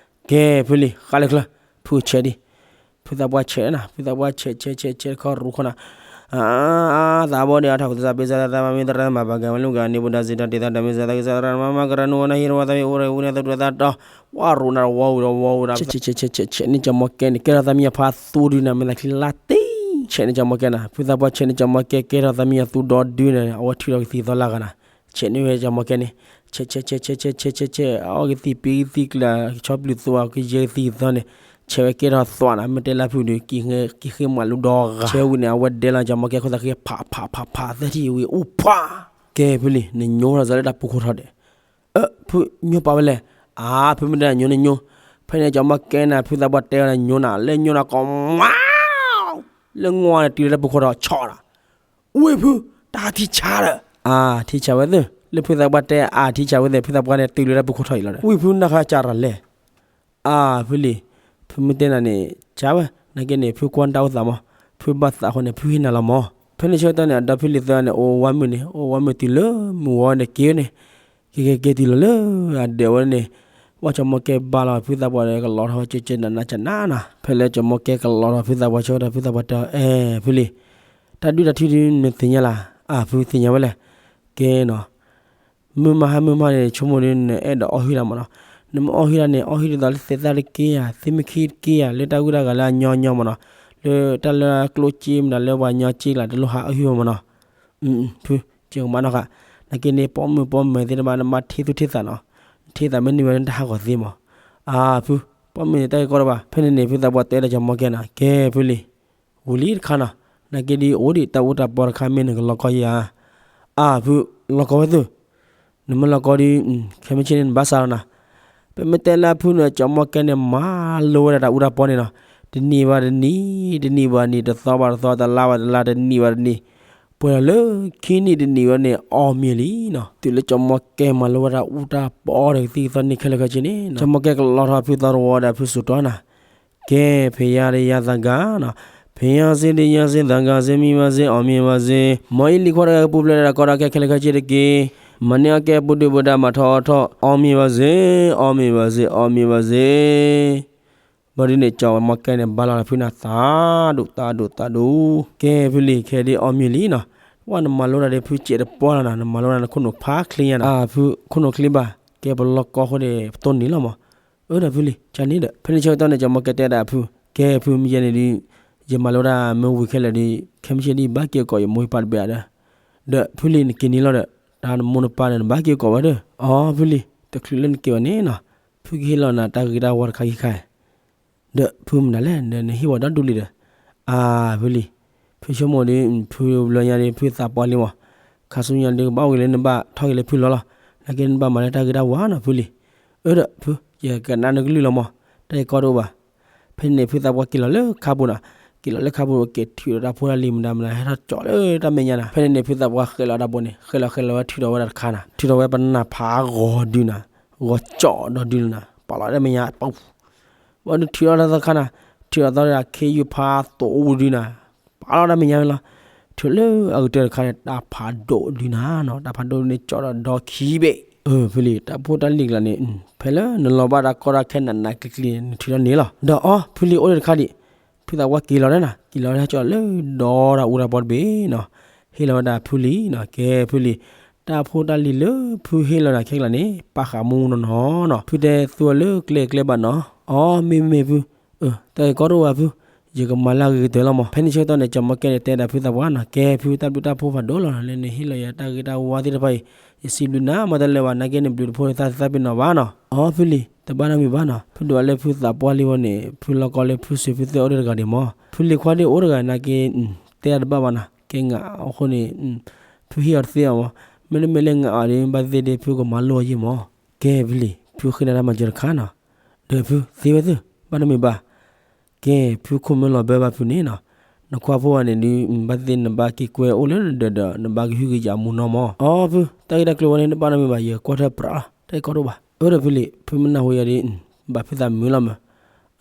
ကဲဖုလံၤ ဃါလၢချၢ, ဖုဆဲးဒံး, ဖုသးပှၢ်ဆဲးနၤ ဖုသးပှၢ်ဆဲးဆဲးဆဲးဆဲးတခီရူၣ်ခီနၤ, အါ သးဘီဒံးအထီၣ်ကသးပ့ၤစၢ်သးမၤမံသရၣ်မၤပှၤကဲဝဲလူၤကၤန့ၣ် ဘူၣ်တၢ်စံးတၢ်တဲသးတၢ်မ့ၢ်စၢ်သးကစၢ်သရၣ်မၤမၤကရၢနူဝီနၢ်ဟံၣ်တဝီသးဝံၤ အိၣ်ရူနၢ်သတူၢ်သးတီၢ်, ဝါရူနၢ်ဝီဝံၤဒီးဝီဝံၤဒီး ဆဲးဆဲးဆဲးဆဲးဆဲးန့ၣ်ကၠီၤမီၢ်ကဲန့ၣ် ကဲထီၣ်သးမံယၤဖးသူဒုနၤ မ့ၢ်သးချံလါတ့, ဆဲးန့ၣ်ကၠီၤမီၢ်ကဲနၤ ဖုသးပှၢ်ဆဲးန့ၣ်ကၠီၤမီၢ်ကဲ ကဲထီၣ်သးမံယၤသူဒီဒုန့ၣ် အဝဲထုးထီၣ်ကသံၣ်ကသီလၢဂၤနၤ, ဆဲးန့ၣ်ဝဲကၠီၤမီၢ်ကဲန့ၣ်, ဆဲးဆဲးဆဲးဆဲးဆဲးဆဲးဆဲးဆဲး အီၣ်ကသံၣ်ပံကသံၣ်ကျၢၤ ဆီပျုၢ်သူအီၤ ကယဲၢ်ကသံၣ်ကသီန့ၣ်, ဆဲးဝဲကဲထီၣ်သွးနၤ မ့ၢ်တဲလၢဖုဒုး က့ၤဃ့မးလူဒီဂၤ ဆဲးဝံၤန့ၣ် အဝဲဒဲလီၤကၠီၤမီၢ်ကဲခိၣ်သးဃ့ဖးဖးဖးဖးသၢထံၣ်ဝံၤ အိၣ်ဖှၣ်, ကဲဖုလံၤ နညိထီၣ်စၢၤလၢတၢ်ပူၤခိၣ်ထီၣ်ဒဲး အၢ ဖုညိပာ်ဝဲလဲၣ်, အါ ဖုမ့ၢ်တဲညိန့ၣ်ညိ, ဖဲန့ၣ်ကၠီၤမီၢ်ကဲနၤ ဖုသးပှၢ်တဲဝဲနၤညိနၤ လၢညိနၤကီး မါ လၢငီၢ်န့ၣ်တုၤလၢတၢ်ပူၤခိၣ်ထီၣ်ဆီနၤ, ဝ့ၢ်ဖု တၢ်ထံၣ်ဆါဒီး အါ ထံၣ်ဆါဝဲသ့ၣ် လၢဖုသးပှၢ်တဲအါထံၣ်ဆါဝဲသ့ၣ် ဖုသးပှၢ်န့ၣ်တုၤလၢတၢ်ပူၤခိၣ်ထီၣ်အံၤလီၤဒီး ဝ့ၢ်ဖုနၢ်ခါစၢ်ရၤလဲၣ် အါ ဖုလံၤ ဖုမ့ၢ်တဲနၤန့ၣ် ဆါဝဲ နာ်က့န့ၣ် ဖုကွၢ်တၢ်အိၣ်သးမး ဖုဘၣ်သးဃိန့ၣ် ဖုဟ့ၣ်နၤလီၤမး ဖဲန့ၣ်ဆၢကတီၢ်န့ၣ် အဒီဖုလံၤသၢန့ၣ် အိၣ်ဝါမုၢ်န့ၣ် အိၣ်ဝါမုၢ်တုၤလၢမုၢ်ဝီန့ၣ် က့ၤဝဲန့ၣ် က့ၤက့ၤက့ၤတုၤလီၤလၢအဒဲးဝဲန့ၣ် ဘၣ်ကၠီၤမီၢ်ကဲဘါလီၤ ဖုသးပှၢ်ဒီးကလီၤထီၣ်ကၠဲကၠဲနးနးကနးနး ဖဲလၢကၠီၤမီၢ်ကဲကလီၤထီၣ်ဖုသးပှၢ်ဆၢကတီၢ် ဖုသးပှၢ်တဲအီၤ အဲ ဖုလံၤ တၢ်ဒုၣ်တၢ်ထုဒုးနသ့ၣ်ညါလၢ် အါ ဖုသ့ၣ်ညါဝဲလဲၣ် ကဲနီၤ မုၢ်မၤဟါမုၢ်မၤန့ၣ် ဆိကမိၣ်ဒုး နအဲၣ်ဒိးအီၣ်ဟုၣ်တၢ်မးနီၤ, နမ့ၢ်အီၣ်ဟုၣ်တၢ်န့ၣ် အီၣ်ဟုၣ်ဒ်သိးလၢသ့ၣ်သၣ်တက့ၢ်ဧါ သ့ၣ်မ့ၢ်ခံတက့ၢ်ဧါ လၢတၢ်ဂုၢ်တၢ်ဂၤလၢအညီညီမးနီၤ, လၢတၢ်လၢကျိၣ်စ့မးဒီးလၢပှၤညီစ့ကျါ တလိၣ်ဟးအီၣ်ဟုၣ်မးနီၤ, ဖု ကမၤနီၣ်ဃာ် နာ်က့န့ၣ် ပိာ်မုၣ်ပိာ်မၢၤသ့ၣ်တဖၣ် နဘၣ်ထံၣ်သူၣ်ထံၣ်သးနီၤ, နထံၣ်သးမ့ၢ်န့ၢ်ဝဲလၢတၢ်ဟးဂီၤသ့မး, အါ ဖု ပိာ်မုၣ်န့ၣ် တၢ်ဂ့ၢ်ကီတဘၣ် ဖဲန့ၣ်န့ၣ် ဖုသးပှၢ်တဲဒီးကၠီၤမီၢ်ကဲနီၤ ကဲဖုလံၤ ဝံၤလံတခါနီၤ, နာ်က့ဒ်အိၣ်ဒံးတၢ်အူတၢ်ပီတခါ မ့ၢ်နကလီၤကီယၤဧါ, အါ ဖု လီၤကီဝဲသု, နမ့ၢ်လီၤကီဒ် ခဲမုၢ်ဆ့ၣ်န့ၣ် နဘၣ်စးလီၤနၤ, ပမ့ၢ်တဲလၢဖုန့ၣ် ကၠီၤမီၢ်ကဲန့ၣ် မၤလိဝဲဒၣ်တၢ်အူတၢ်ပီန့ၣ်နီၤ, တနံၣ်ဘၣ်တနံၣ် တနံၣ်ဘၣ်နံၣ် တသီဘၣ်တသီ တလါဘၣ်တလါ တနံၣ်ဘၣ်တနံၣ်, ပှဲၤဒီးလၢခံနံၣ်တနံၣ်ဝဲန့ၣ် အီၣ်မ့ၤလံနီၤ, တုၤလၢကၠီၤမီၢ်ကဲမၤလိဝဲဒၣ်အူတၢ်ပီဒီးကသံၣ်ကသီန့ၣ်ခဲလၢာ်ခဲဆ့န့ၣ် ကၠီၤမီၢ်ကဲကလီၤထီၣ်ဖုသီတဝီဒီးဖုစူၤတီနၤ ကဲ ဖဲယၤဒီးယၤသးဂၤနီၤ, ဖဲယၤစ့ဒီးယၤစ့သးဂၤစ့ မံဘၣ်စ့ အီၣ်မ့ၤဘၣ်စ့, မ်အံၤလံၤခွါတဂၤကပူၤဖျဲးဒီးတၢ်ကီတၢ်ခဲခဲလၢာ်ခဲဆ့တက့ၢ်. မၤန့ၢ်အီၣ်ကဲ ပူၤဒုၣ်ပူၤဒါ မၤထီၣ်အီၣ်ထီၣ် အီၣ်မ့ၤဘၣ်စ့ၢ် အီၣ်မ့ၤဘၣ်စ့ၢ် အီၣ်မ့ၤဘၣ်စ့ၢ်. ဘၣ်ဒုန့ၣ် ကၠီၤမီၢ်ကဲန့ၣ် ဘါလီၤဖုနၤ သးဒိၣ် သးဒိၣ် သးဒိၣ်. ကဲဖုလံၤ ခဲဒ်အီၣ်မ့ၤလံနီၤ, ဝဲနမၤလိတၢ်ဒီးဖုစဲးတပှၢ်လီၤနီၤ, နမၤလိတၢ်နခိၣ်နူာ်ဖးချ့ညါနီၤ. ဖုခိၣ်နူာ်ချ့ဘၣ်, ကဲပလီၢ်ကီၢ်ဃိဒီး ပတိၢ်န့ၣ်လီၤမး. အၢဒီးဖုလံၤ ကန့ၣ်ဒီး ဖဲန့ၣ်ဆၢကတီၢ်န့ၣ် ကၠီၤမီၢ်ကဲတဲဒၣ်ဖု, ကဲဖု မ့ၢ်ယဲန့ၣ်ဒုး ယမၤလိတၢ်မ့ၢ်ဝံၤခဲလၢာ်ဒီး ခဲမုၢ်ဆ့ၣ်ဒ်ဘၣ်က့ၤကိးယမိၢ်ယပၢ်တဘ့ၣ်ဧါဒီး, ဒီးဖုလံၤနက့ၤန့ၣ်လီၤဒီး တၢ်နမိၢ်နပၢ်ဒီးနဘၣ်က့ၤကိးဝဲဒီး, အီဖုလံၤ တချုးလၢနက့ၤဘၣ်န့ၣ်နီၤ, ဖုကဟ့ၣ်လီၤနၤတၢ်ဂ့ၤတၢ်ဝါတခါခံခါ ဒီးဖုမနုၤလဲၣ် ဒီးနဟ့ၣ်ဝဲဒီဒူၣ်လံဒီး, အါဖုလံၤ, ဖုဆိကမိၣ်ဒီး ဖုဘျီညါဒီး ဖုသးပှၢ်လံမး, ခါဆူညါဒီး ကဘၣ်အိၣ်က့ၤလၢနဘၣ်ထီၣ်က့ၤလၢဖုလီၤလီၤ, နာ်က့နဘၣ်မၤလၢတၢ်ဂ့ၤတၢ်ဝါနီၤဖုလံၤ. အၢဒီးဖု ယကနၣ်နကလုၢ်လီၤမး, တၢ်ဂ့ၢ်ကီတအိၣ်ဘၣ်. ဖဲန့ၣ်န့ၣ် ဖုသးပှၢ်က့ၤလီၤလၢခါပူၤနီၤ, က့ၤလီၤလၢခါပူၤ က့ၤထုးဒီးတၢ်ဖိတၢ်လံၤမတၤမတၤ ဟဲထီၣ်ကၠီလၢတၢ်မဲာ်ညါနီၤ. ဖဲန့ၣ်န့ၣ် ဖုသးပှၢ်ဃဲလီၤတၢ်ဘိန့ၣ် ဃဲလီၤဃဲလီၤဝဲ ထုးထီၣ်ဝဲဒၣ်တခါနီၤ, ထုးထီၣ်ဝဲပနၢ်ဖးဂီၤဒုနီၤ, ဂီၤကၠီဒီဒုနီၤ, ပာ်လီၤတၢ်မဲာ်ညါ ပ ဘၣ်ဒုးထုးထီၣ်တၢ်သီခါနီၤ, ထုးထီၣ်သီဒီးခ့ယုၢ်ဖးသိးအိၣ်ဒုနီၤ, ပာ်လီၤတၢ်မဲာ်ညါဝဲလီၤ. ထုးလၢအကတၢၢ်တခါန့ၣ် တၢ်ဖးဒိၣ်ဒုနီၤ, တၢ်ဖးဒိၣ်ဒုန့ၣ် ကၠီဒီးဒီခံဘ့ၣ်. အၢ ဖုလံၤ တၢ်ဖိတၢ်လံၤကျါန့ၣ် ဖဲလၢနလီၤဘၣ်တၢ်ကီတၢ်ခဲနးနးကျံၤကျံၤန့ၣ် နထုးထီၣ်န့ၣ်လီၤ. ဒီးအီ ဖုလံၤအိၣ်ဒီးတခါဒံး, ဖုသးပှၢ်က့ၤလီၤဒၣ်နီၤ, က့ၤလီၤဒၣ်ကၠီလၢဒီတၢ်အူတၢ်ပီတဘ့ၣ်နီၤ, ဟ့ၣ်လီၤဝဲဒၣ်ဖုလံၤနီၤ, ကဲဖုလံၤ တၢ်ဖိတၢ်လံၤလၢဖုဟ့ၣ်လီၤနၤခဲကျါန့ၣ် ပာ်ဃာ်မူမူနီၢ်နီၢ်နီၤ, ဖုတဲသူအီၤလၢကျဲကျဲဘၣ်နီၤ. အီ မ့မ့ၢ်ဖု, တၢ်ဂ့ၢ်ကီတအိၣ်ဘၣ်ဖု, ယကမၤလၢအဂ့ၤကတၢၢ်လီၤမး. ဖဲန့ၣ်ဆၢကတီၢ်န့ၣ် ကၠီၤမီၢ်ကဲန့ၣ် တဲဒၣ်ဖုသးပှၢ်နီၤ, ကဲဖု တၢ်ဘျုးတၢ်ဖှိၣ်ဖးဒိၣ်လီၤနီၤ, လၢနဟ့ၣ်လီၤယၤတၢ်ဂ့ၤတၢ်ဝါသ့ၣ်တဖၣ်အံၤ, ယစံးဘျုးနၤမတၤလဲၣ်ဘၣ်, နာ်က့နဘျုးတဖှိၣ်နသးသးပ့ၤနီၣ်ဘၣ်နီၤ. အီ ဖုလံၤ တဘၣ်နီတမံၤဘၣ်နီၤ, ဖုဒိးလၢဖုသးပှၢ်လံဝဲန့ၣ် ဖုလီၢ်ကီၢ်လၢဖုစံးဖုသ့ၣ်အိၣ်ဒီးတဂၤဒံးမး, ဖုလံၤခွါဒ်အိၣ်တဂၤနာ်က့ တဲတၢ်တဘၣ်ဘၣ်နီၤ, ကဲငါအဃိန့ၣ် ဖုဟ့ၣ်အီၤတသ့အီၤမး, မ့တမ့ၢ်လၢငါအီၤဒီး ဘၣ်သ့ၣ်သ့ၣ် ဖုကမၤလိအီၤယ့ၢ်မး. ကဲဖုလံၤ ဖုဃ့နၤတၢ်မၤစၢၤတခါနီၤ, ဒီးဖုသ့ဝဲသု ဘၣ်နီတမံၤဘၣ်. ကဲ ဖုခိၣ်မၢလီၤဘၢဘၣ်ဖုန့ၣ်နီၤ, နခွါဖိအီၤန့ၣ်ဒုး ဘၣ်သ့ၣ်သ့ၣ်နဘၣ်က့ၤကွဲအိၣ်လၢနဒၢးဒီး နဘၣ်ကဟုကယာ်မူနီၢ်မး. အီ ဖု တၢ်ဂ့ၢ်တၢ်ကျိၤဝဲန့ၣ် တဘၣ်နီတမံၤဘၣ်, ယကွၢ်ထွဲပြးလီၤ, တၢ်ဂ့ၢ်ကီတအိၣ်ဘၣ်. အၢဒီးဖုလံၤ ဖုမ့ၢ်နၢ်ဟူယၤဒီး ဘၣ်ဖုသးမုာ်လီၤမး.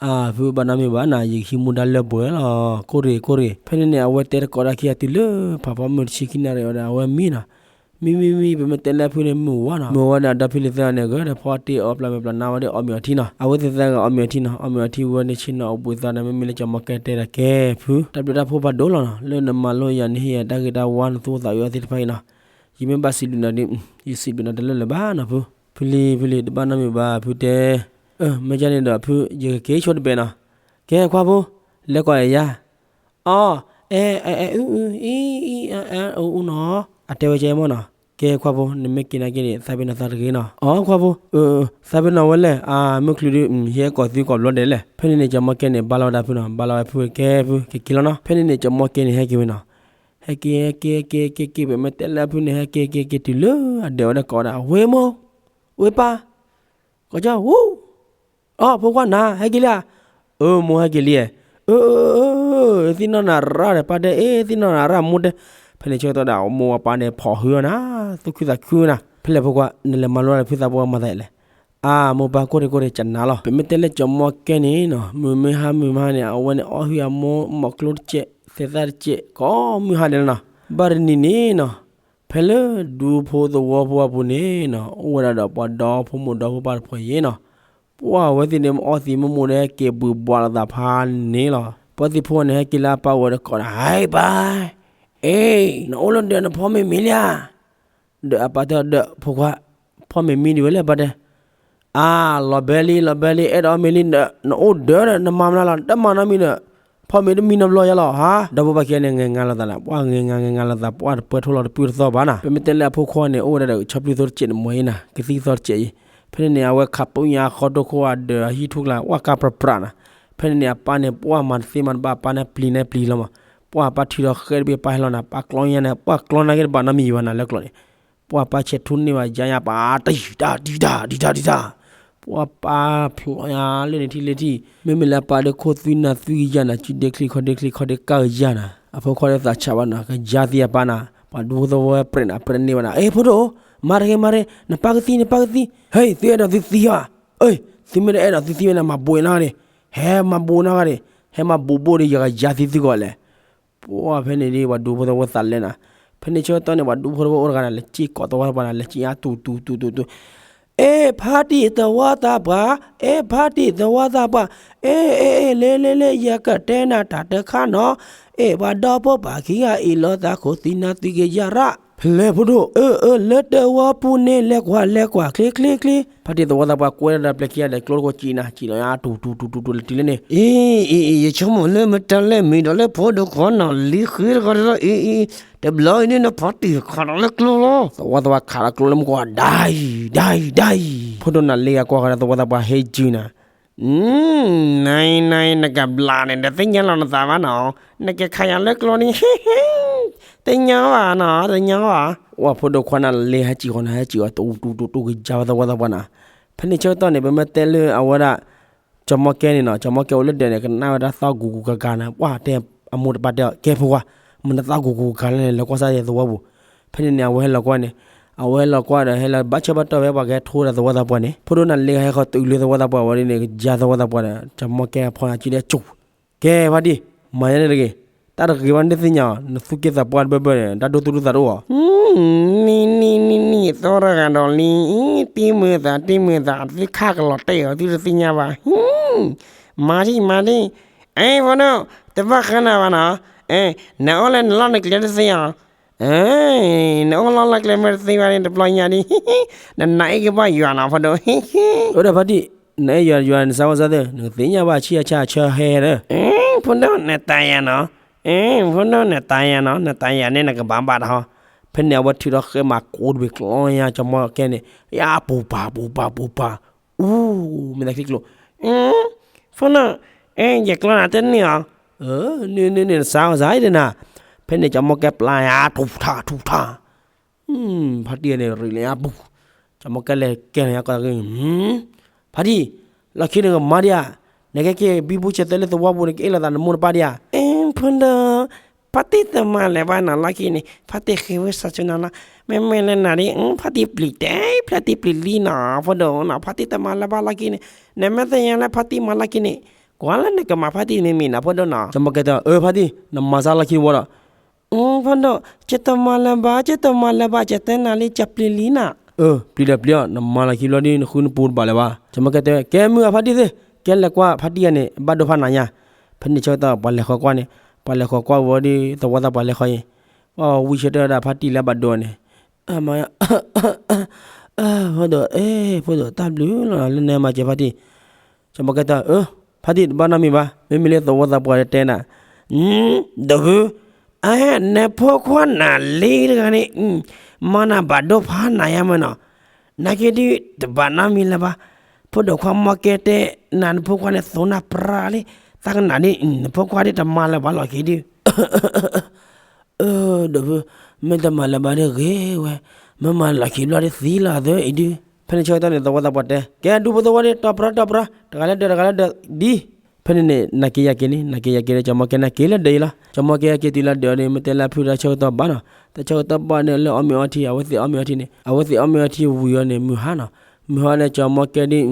အၢ ဖုဘၣ်နီတမံၤဘၣ်နီၤ, ယကဟံးမူဒါလၢပှဲၤလီၤ, ကိၢ်ရ့ၣ်ကိၢ်ရ့ၣ်. ဖဲန့ၣ်န့ၣ် အဝဲတဲတကိးတၢ်ခံဂၤတုၤလၢ ဖးဖီမုၢ်တဆံခံနၣ်ရံၣ်ဝဲဒီး အဝဲမံနီၤ, မံမံမံ ပမ့ၢ်တဲလၢအဖုန့ၣ် မုၢ်ဝါနီၤ, မုၢ်ဝါဒီး အဒီဖုလံၤသၢဂၤန့ၣ် ဂဲၤဒီးဖီတ့ၢ်အီၣ်ပျၢ်မဲာ်ပျၢ်နါဝဲဒီး အီၣ်မ့ၤအီထံနီၤ, အဝဲသ့ၣ်သၢဂၤအီၣ်မ့ၤအီထံနီၤ, အီၣ်မ့ၤအီထံဝံၤန့ၣ် ဆ့ၣ်နီၤအီၣ်ဘှံးသးဒီး မ့မ့ၢ်လၢကၠီၤမီၢ်ကဲတဲဒၣ် ကဲဖု တၢ်ဘျုးတၢ်ဖှိၣ်ဖးဒိၣ်လီၤနီၤ, လၢနမၤလိယၤ နဟ့ၣ်ယၤတၢ်ဂ့ၤတၢ်ဝါ နသူၣ်အိၣ်သးအုးအီသ့ၣ်တဖၣ်အံၤနီၤ, ယမ့ၢ်ဘၣ်စံးဘျုးနၤဒီး ယစံးဘျုးနၤတလၢာ်လၢၤဘၣ်နီၤဖု, ဖုလံၤ ဖုလံၤ တဘၣ်နီတမံၤဘၣ် ဖုတဲ အၢ မ့ၢ်ကန့ၣ်ဒီး ဖု ယကက့ၤဆိတဘဲနီၤ, ကဲခွါဖိ လဲၤကွၢ်ယၤ အီ အဲ အဲ အဲ အူ အူ အံ အံ အ အ အူ အူနီၤ, အတဲဝဲကဲမ့ၢ်နီၤ, ကဲခွါဖိ နမ့ၢ်က့ၤနာ်က့န့ၣ် သးပ့ၤနီၣ်သးတဂ့ၤနီၤ, အီခွါဖိ အၢ သးပ့ၤနီၣ်ဝဲလဲၣ်, အမုၢ်ချုးဒုး ယဟဲကိးသုကိးဘျီဒဲးလဲၣ်. ဖဲန့ၣ်န့ၣ် ကၠီၤမီၢ်ကဲန့ၣ် ဘါလီၤဝဲဒၣ်ဖုနီၤ, ဘါလီၤဝဲဖု ကဲဖု ကက့ၤလီၤနီၤ. ဖဲန့ၣ်န့ၣ် ကၠီၤမီၢ်ကဲန့ၣ် ဟဲက့ၤဝဲနီၤ, ဟဲက့ၤ ဟဲက့ၤ ဟဲက့ၤ ဟဲက့ၤ ဟဲက့ၤ ပမ့ၢ်တဲလၢအဖုန့ၣ် ဟဲက့ၤ က့ၤ က့ၤတုၤလၢအဒၢးဝဲဒီးကိးဒၣ် ဝ့မိၢ် ဝ့ပၢ် ကီၢ်ကၠီ ဝူ အီ ဖိခွါနၤ ဟဲက့ၤလံဧါ, အၢ မိၢ်ဟဲက့ၤလံဧါ, အၢ အၢ အၢ သ့ၣ်နီၣ်နၤရၣ်ဒီးပၢ်တဲ အ့ သ့ၣ်နီၣ်နၤရၣ်မိၢ်တဲ. ဖဲန့ၣ်ဆၢကတီၢ်ဒီး အမိၢ်အပၢ်န့ၣ် ဖီၣ်ဟုအီၤနၤ, သူၣ်ခုသးခုနၤ, ဖဲလဲၣ်ဖိခွါ နလဲၤမၤလိဒီးဖုသးပှၢ်မၤသးလဲၣ်. အၢ မိၢ်ပၢ် ကိၢ်တ့ၢ်ကိၢ်တ့ၢ် ကနၤလီၤ. ပမ့ၢ်တဲလၢကၠီၤမီၢ်ကဲန့ၣ်နီၤ မုၢ်မ့ၢ်ဟါမုၢ်မ့ၢ်ဟါန့ၣ် အဝဲန့ၣ်အီၣ်ဟုအမိၢ် မီၢ်ကျိတကဲး သဲးသၣ်တကဲး ကိးမုၢ်ဟါဒဲးလီၤနီၤ. ဘၣ်တနံၤန့ၣ်နီၤ ဖဲလၢဒူဖိသဝီဖိအပူၤန့ၣ်နီၤ အိၣ်ဝဲဒၣ်ဒီးပှၤဒီဖိမိၢ်ဒီဖိပၢ်တဖှီၣ်အံၤနီၤ, ပှၢ်ဝဲသ့ၣ်န့ၣ် မ့ၢ်အီသံးမိၢ်မိၢ်ဒီး ဟဲက့ၤဘှံးဘှးလိာ်သးဖးန့ၣ်လီၤ. ပှၢ်သံးဖိန့ၣ် ဟဲက့ၤလၢအပၢ်ဝဲဒီးကိးဒၣ် ဟဲပၢ် အ့ နအိၣ်လၢဒၢးနဖီမ့ၤမံလံဧါ. ဒီးအပၢ်တဲအီၤဒီး ဖိခွါ ဖီမ့ၤမံဒံးဝဲလဲၣ်ပၢ်တဲ. အါ လီၤဘဲလံ လီၤဘဲလံ အဲၣ်ဒိးအီၣ်မ့ၤလံဒီး နအိၣ်ဒၢးဒီး နမၤမနုၤလီၤ တမၤနီတမံၤဒီး ဖီမ့ၤတမံနီတဘျီယါလီၤဧါ. ဒီဖိပၢ်ခံဂၤန့ၣ် ငဲၤငါလိာ်သးနီၤ ပှၢ်ငဲၤငါငဲၤငါလိာ်သး ပှၢ်တပှဲထိၣ်လီၤတပုၢ်တသီၣ်ဘၣ်နီၤ. ပမ့ၢ်တဲလၢအဖိခွါန့ၣ် အိၣ်ဝဲဒၣ်ဒီး ဆီဖျုးသိတစဲးန့ၣ်မ့ၢ်အံၤနီၤ ကသံၣ်ကသီတစဲးအံၤ. ဖဲန့ၣ်န့ၣ် အဝဲခးပူညါဃီတိၢ်ခိၣ်အဒၢးအဟံၣ်ထူၣ်ကျါ ပှၢ်ကါပြးပြးနီၤ. ဖဲန့ၣ်န့ၣ် အပၢ်န့ၣ် ပှၢ်မၤတသ့မၤတဘၣ် အပၢ်န့ၣ်ပျံၤန့ၣ်ပျံၤလီၤမး. ပှၢ်ပၢ်ထုးဒီးဃဲတဘ့ၣ်ပၢ်ဟဲလီၤနီၤ ပၢ်ကျီညါန့ၣ် ပှၢ်ကျီနာ်က့တဘၣ်နီတမံၤဘၣ်နီၤ လၢကျိာ်န့ၣ် ပှၢ်ပၢ်ဆဲးထူန့ၢ်ဘၣ်ယါညါ ပှၢ်တယံာ်တၢ်ဒံတၢ်ဒံတၢ်ဒံတၢ် ပှၢ်ပၢ်ဖျိညါလၢန့ၣ်ထံၣ်လၢထံၣ် မ့မ့ၢ်လၢအပၢ်ဒီးခိၣ်သွံနၤသွံကယၤနၤ စုဒ့ချံခီဒ့ချံခီဒ့ကၢ်ကယၤနၤ အဖိခွါဒီးသးဆးဘၣ်နီၤ ကယၤသံအပၢ်နီၤ ပှၤဒူဖိသဝီဝဲပြဲးနၤပြဲးန့ၢ်ဘၣ်နီၤ အ့ ဖိဒိၣ် မၤတဂ့ၤမၤတဂ့ၤ နပၢ်ကသံနပၢ်ကသံ ဟဲ သုအဲၣ်ဒိးသုသံဧါ အ့ သုမ့ၢ်တအဲၣ်ဒိးသုသံဝဲန့ၣ် မၤဘိးနၤဂၤဒံး ဟဲမၤဘိးနၤဂၤဒံး ဟဲမၤဘိးဘိၣ်ဒီး ယကယၤသံသုဂီၢ်လဲၣ် ပှၢ်ဖဲန့ၣ်ဒ် ပှၤဒူဖိသဝီသးလဲၣ်နၤ, ဖဲန့ၣ်ဆၢကတီၢ်န့ၣ် ပှၤဒူဖိတဝီအိၣ်တဂၤန့ၣ် လဲၤစံၣ်ကိးသဝီသးပှၢ်န့ၣ် လဲၤစံၣ်အါတူၤတူၤတူၤတူၤတူၤ, အဲၣ်ဖါတံၢ်သဝီသးပှၢ်, အဲၣ်ဖါတံၢ်သဝီသးပှၢ်, အဲၣ်အဲၣ်အဲၣ် လဲၤလဲၤလဲၤ ယကတဲနၤတၢ်တခါနီၤ, အဲၣ်ပှၤဒီဖိပၢ်ခံဂၤအံၤလီၤသးခိၣ်သံနၤသံကယၤရၣ်, ဖဲလဲၣ်ဖိဒိၣ်, အၢအၢ လၢတဝီပူၤန့ၣ် လဲၤကွၢ်လဲၤကွၢ် ချ့ချ့ချ့, ဖါတံၢ်သဝီသးပှၢ်ကွဲဒီးပျဲၢ်ခံဂၤဒီး ကျိတကိးစံၣ်နၤ စံၣ်လီၤယါတူၤတူၤတူၤတူၤလၢတုၤလၢန့ၣ်, အံၤအံၤအံၤ ယဆိကမိၣ်လၢမတၤလဲၣ်မံၤဒီးလၢဖိဒိၣ်ခွါနီၢ်လံဃ့တဂီၤတဂီၤ အံၤအံၤ တဘျီအံၤန့ၣ် နဖါတံၢ်ခးဒီးလၢကျိလီၤ, သဝီသးပှၢ်ခးဒီးကျိလၢမုၢ်ကီၢ် ဒၣ်အံၤ ဒၣ်အံၤ ဒၣ်အံၤ, ဖိဒိၣ်နၢ်လ့ဂၤကွၢ်ဃီဒီးသဝီသးပှၢ်ဟဲစုနၤ နအံၤနအံၤ နကဘျးန့ၣ် တသ့ၣ်ညါလီၤနသးဘၣ်နီၤ, နကခးယၤလၢကျိန့ၣ် တညီဘၣ်နီၤ တညီဘၣ်, ဝဲဖိဒိၣ်ခွါနၢ်လ့ဟဲစုဃီနၤ ဟဲစုအီၤ တူၤတူၤတူၤတူၤကယၤဝဲသဝီသးပှၢ်နီၤ, ဖဲန့ၣ်ဆၢကတီၢ်န့ၣ် ပမ့ၢ်တဲလၢအဝဲဒၣ် ကၠီၤမီၢ်ကဲန့ၣ်နီၤ, ကၠီၤမီၢ်ကဲအိၣ်လၢဒၢးန့ၣ် ကနၣ်ဝဲဒၣ်သီၣ်ဂူၤဂူၤဂၤဂၤန့ၣ် ပှၢ်တဲအမိၢ်တပၢ်တဲအီၤ ကဲဖိခွါ, မ့ၢ်နသီၣ်ဂူၤဂူၤဂၤဂၤလဲၣ်န့ၣ် လဲၤကွၢ်စၢ်ယဲၢ်သဝီပူၤ, ဖဲန့ၣ်န့ၣ် အဝဲဟဲလီၤကွၢ်န့ၣ်, အဝဲဟဲလီၤကွၢ်ဒီး ဟဲလီၤဘၣ်ဆၢဘၣ်တီၢ်ဝဲပှၤကဟဲထိဒီးသဝီသးပှၢ်န့ၣ်, ဖိဒိၣ်နၢ်လ့ဟဲဃီတုၤလၢသဝီသးပှၢ်ဝဲဒ်န့ၣ် ကယၤသဝီသးပှၢ်ဒီး ကၠီၤမီၢ်ကဲဖီနၤစုဒီး ကၠူၣ် ကဲဖါတံၢ်, မၤယဲန့ၣ်တဂ့ၤ, တၢ်တဂ့ၤဘၣ်န့ၣ်တသ့ၣ်ညါအီၤ, နသူၣ်က့သးပှၢ်တဘၢဘၢန့ၣ် တၢ်ဒိသူၣ်ဒိသးတအိၣ်အီၤ, နံၤနံၤနံၤနံၤ သီတဂၤဒီးလံ, တံၤမုာ်သး တံၤမုာ်သး သုခၣ်ကလီၤတဲာ်အီၤ သုတသ့ၣ်ညါဘၣ်, မၤဒံၣ် မၤဒံၣ်, အဲ ဖိဒိၣ်, တဘၣ်ဃးနၤဘၣ်နီၤ, နအိၣ်လၢနလီၢ်နကျဲတသ့အီၤ, နအိၣ်လီၢ်လီၢ်ကျဲမ့ၢ်တသ့ဘၣ်န့ၣ် တဘျီညါဒံး, နနာ်အ့ၣ်ကဘၣ်ယွၤနီၤ ဖိဒိၣ်, အိၣ်ဒီးဖါတံၢ်, နအဲၣ်ယွၤယွၤ နစၢ်ဂီၢ်စၢ်သ့ၣ် နကသ့ၣ်ညါဘၣ်ဆံးအဆၢအဆၢဟဲဒီး, ဖိဒိၣ် နတၤယၤနီၤ, ဖိဒိၣ် နတၤယၤနီၤ နတၤယၤန့ၣ် နကဘၣ်ဘၣ်တဟီ, ဖဲန့ၣ် အဝဲထုးထီၣ်ဃဲမၤကိးတဘ့ၣ်ကျီညါ ကၠီၤမီၢ်ကဲန့ၣ်, ယါပူၤပာ်ပူၤပာ်ပူၤပာ်, အူ, မ့ၢ်သးချံကျိ, ဖိဒိၣ်, ယကျီနၤတန့ၢ်အီၤ, န့ၢ်န့ၢ်န့ၢ် နစၢ်ဂီၢ်စၢ်အံၤဒ်နၤ, ဖဲန့ၣ် ကၠီၤမီၢ်ကဲပျၢ်ယါ ထူၣ်ထါ ထူၣ်ထါ ဖါတံၢ်န့ၣ် ရံးလၢညါပူၤ, ကၠီၤမီၢ်ကဲလဲၤကဲလီၤညါကီၢ်သးက့ၤ, ဖါတံၢ်, လီၢ်ခံနကမၤဒံးဧါ, နကဲက့ၤဘံဘူဆဲးသဲလၢသဝီပူၤန့ၣ် ကအဲၣ်လိာ်သးနမိၢ်နပၢ်ဒံးဧါ, ဖိဒိၣ်, ဖါတံၢ်တမၤလၢၤဘၣ်နီၤ လီၢ်ခံန့ၣ် ဖါတံၢ်ဃ့ဝဲစးဆိနၤလီၤ, မ့မ့ၢ်လၢနၤဒ် ဖါတံၢ်ပျံၤတဲ ဖါတံၢ်ပျံၤလံနီၤ ဖိဒိၣ်နီၤ ဖါတံၢ်တမၤလၢၤဘၣ်လီၢ်ခံန့ၣ်, နမ့ၢ်သ့ၣ်ညါလၢဖါတံၢ်မၤလီၢ်ခံန့ၣ်, ကွၢ်လၢနကမၤဖါတံၢ်မံၤမံၤနီၤ ဖိဒိၣ်နီၤ ကၠီၤမီၢ်ကဲတဲ အၢ ဖါတံၢ် နမၤစၢ်လီၢ်ခံတဝီဒီး ဖိဒိၣ်, ယတမၤလၢၤဘၣ် ယတမၤလၢၤဘၣ် ယတဲနၤလံ ယပျံၤလံနီၤ, အၢ ပျံၤဒီးပျံၤအီၤ နမၤလီၢ်ခံဘျီဒ် နဃုနပူၤတဘၣ်လၢၤဘၣ်, ကၠီၤမီၢ်ကဲတဲ ကဲမုၢ်အဖါတံၢ်သ့ၣ်, ကဲလဲၤကွၢ်ဖါတံၢ်ဂၤန့ၣ် ဘၣ်ဒိဖးနးညါ, ဖဲန့ၣ်ဆၢကတီၢ် ပှၤလဲၤဃီၤကွၢ်န့ၣ်, ပှၤလဲၤဃီၤကွၢ်ဝံၤဒီး သဝီသးပှၢ်လဲၤဃီၤအံၤ, ဝံၣ်ဆၢထၢၣ်ဝဲဒၣ်ဖါတံၢ်လၢအဘၣ်ဒိန့ၣ်, အမၤ ဖိဒိၣ်, ဖိဒိၣ်တၢ်ဘျုးလီၤ လၢနမၤစၢၤဖါတံၢ်, ကၠီၤမီၢ်ကဲတဲ အၢ, ဖါတံၢ်တဘၣ်နီတမံၤဘၣ်, မ့မ့ၢ်လၢသဝီသးပှၢ်တဲနၤ, ဒီပုၢ်, အဟဲ နဖိခွါနၢ်လ့တဂၤန့ၣ်, မၤနၤဘၣ်ဒိဖးနးညါမးနီၤ, နာ်က့ဒုးတဘၣ်နီတမံၤလၢၤဘၣ်, ဖိဒိၣ်ခွါမီၢ်ကဲတဲနၤ နဖိခွါန့ၣ် သိၣ်နၢ်ပြးလံ, သးကနၣ်ဒ် နဖိခွါဒ်တမၤလၢၤဘၣ်လီၢ်ခံဒုး အၢ ဒီပုၢ်, မ့ၢ်တမၤလၢၤဘၣ်ဒီးဂ့ၤဝဲ, မ့ၢ်မၤလီၢ်ခံဘျီဒီးသံလီၤသၢအံၤဒုး, ဖဲန့ၣ်ဆၢကတီၢ်န့ၣ် သဝီသးပှၢ်တဲ, ကဲဒူဖိသဝီဒီး တီၢ်ပြးတီၢ်ပြး, တဂၤလၢဒၢး တဂၤလၢဒၢး, ဒ်, ဖဲန့ၣ်န့ၣ် နၤက့ယၤက့ၤန့ၣ် နၤက့ယၤက့ၤဒီး ကၠီၤမီၢ်ကဲနၤက့ၤလၢဒၢးအံၤလီၤ, ကၠီၤမီၢ်ကဲက့ၤတုၤလၢဒၢးအံၤန့ၣ် မ့ၢ်တဲလၢအဖုဒီးဆၢကတီၢ်ဘၣ်နီၤ, တဆၢကတီၢ်ဘၣ်န့ၣ် လၢအီၣ်မ့ၤအီထံ အဝဲသ့ၣ်အီၣ်မ့ၤအီထံန့ၣ် အဝဲသ့ၣ်အီၣ်မ့ၤအီထံဝံၤအီၤန့ၣ် မုၢ်ဟါနီၤ, မုၢ်ဟါန့ၣ် ကၠီၤမီၢ်ကဲဒ်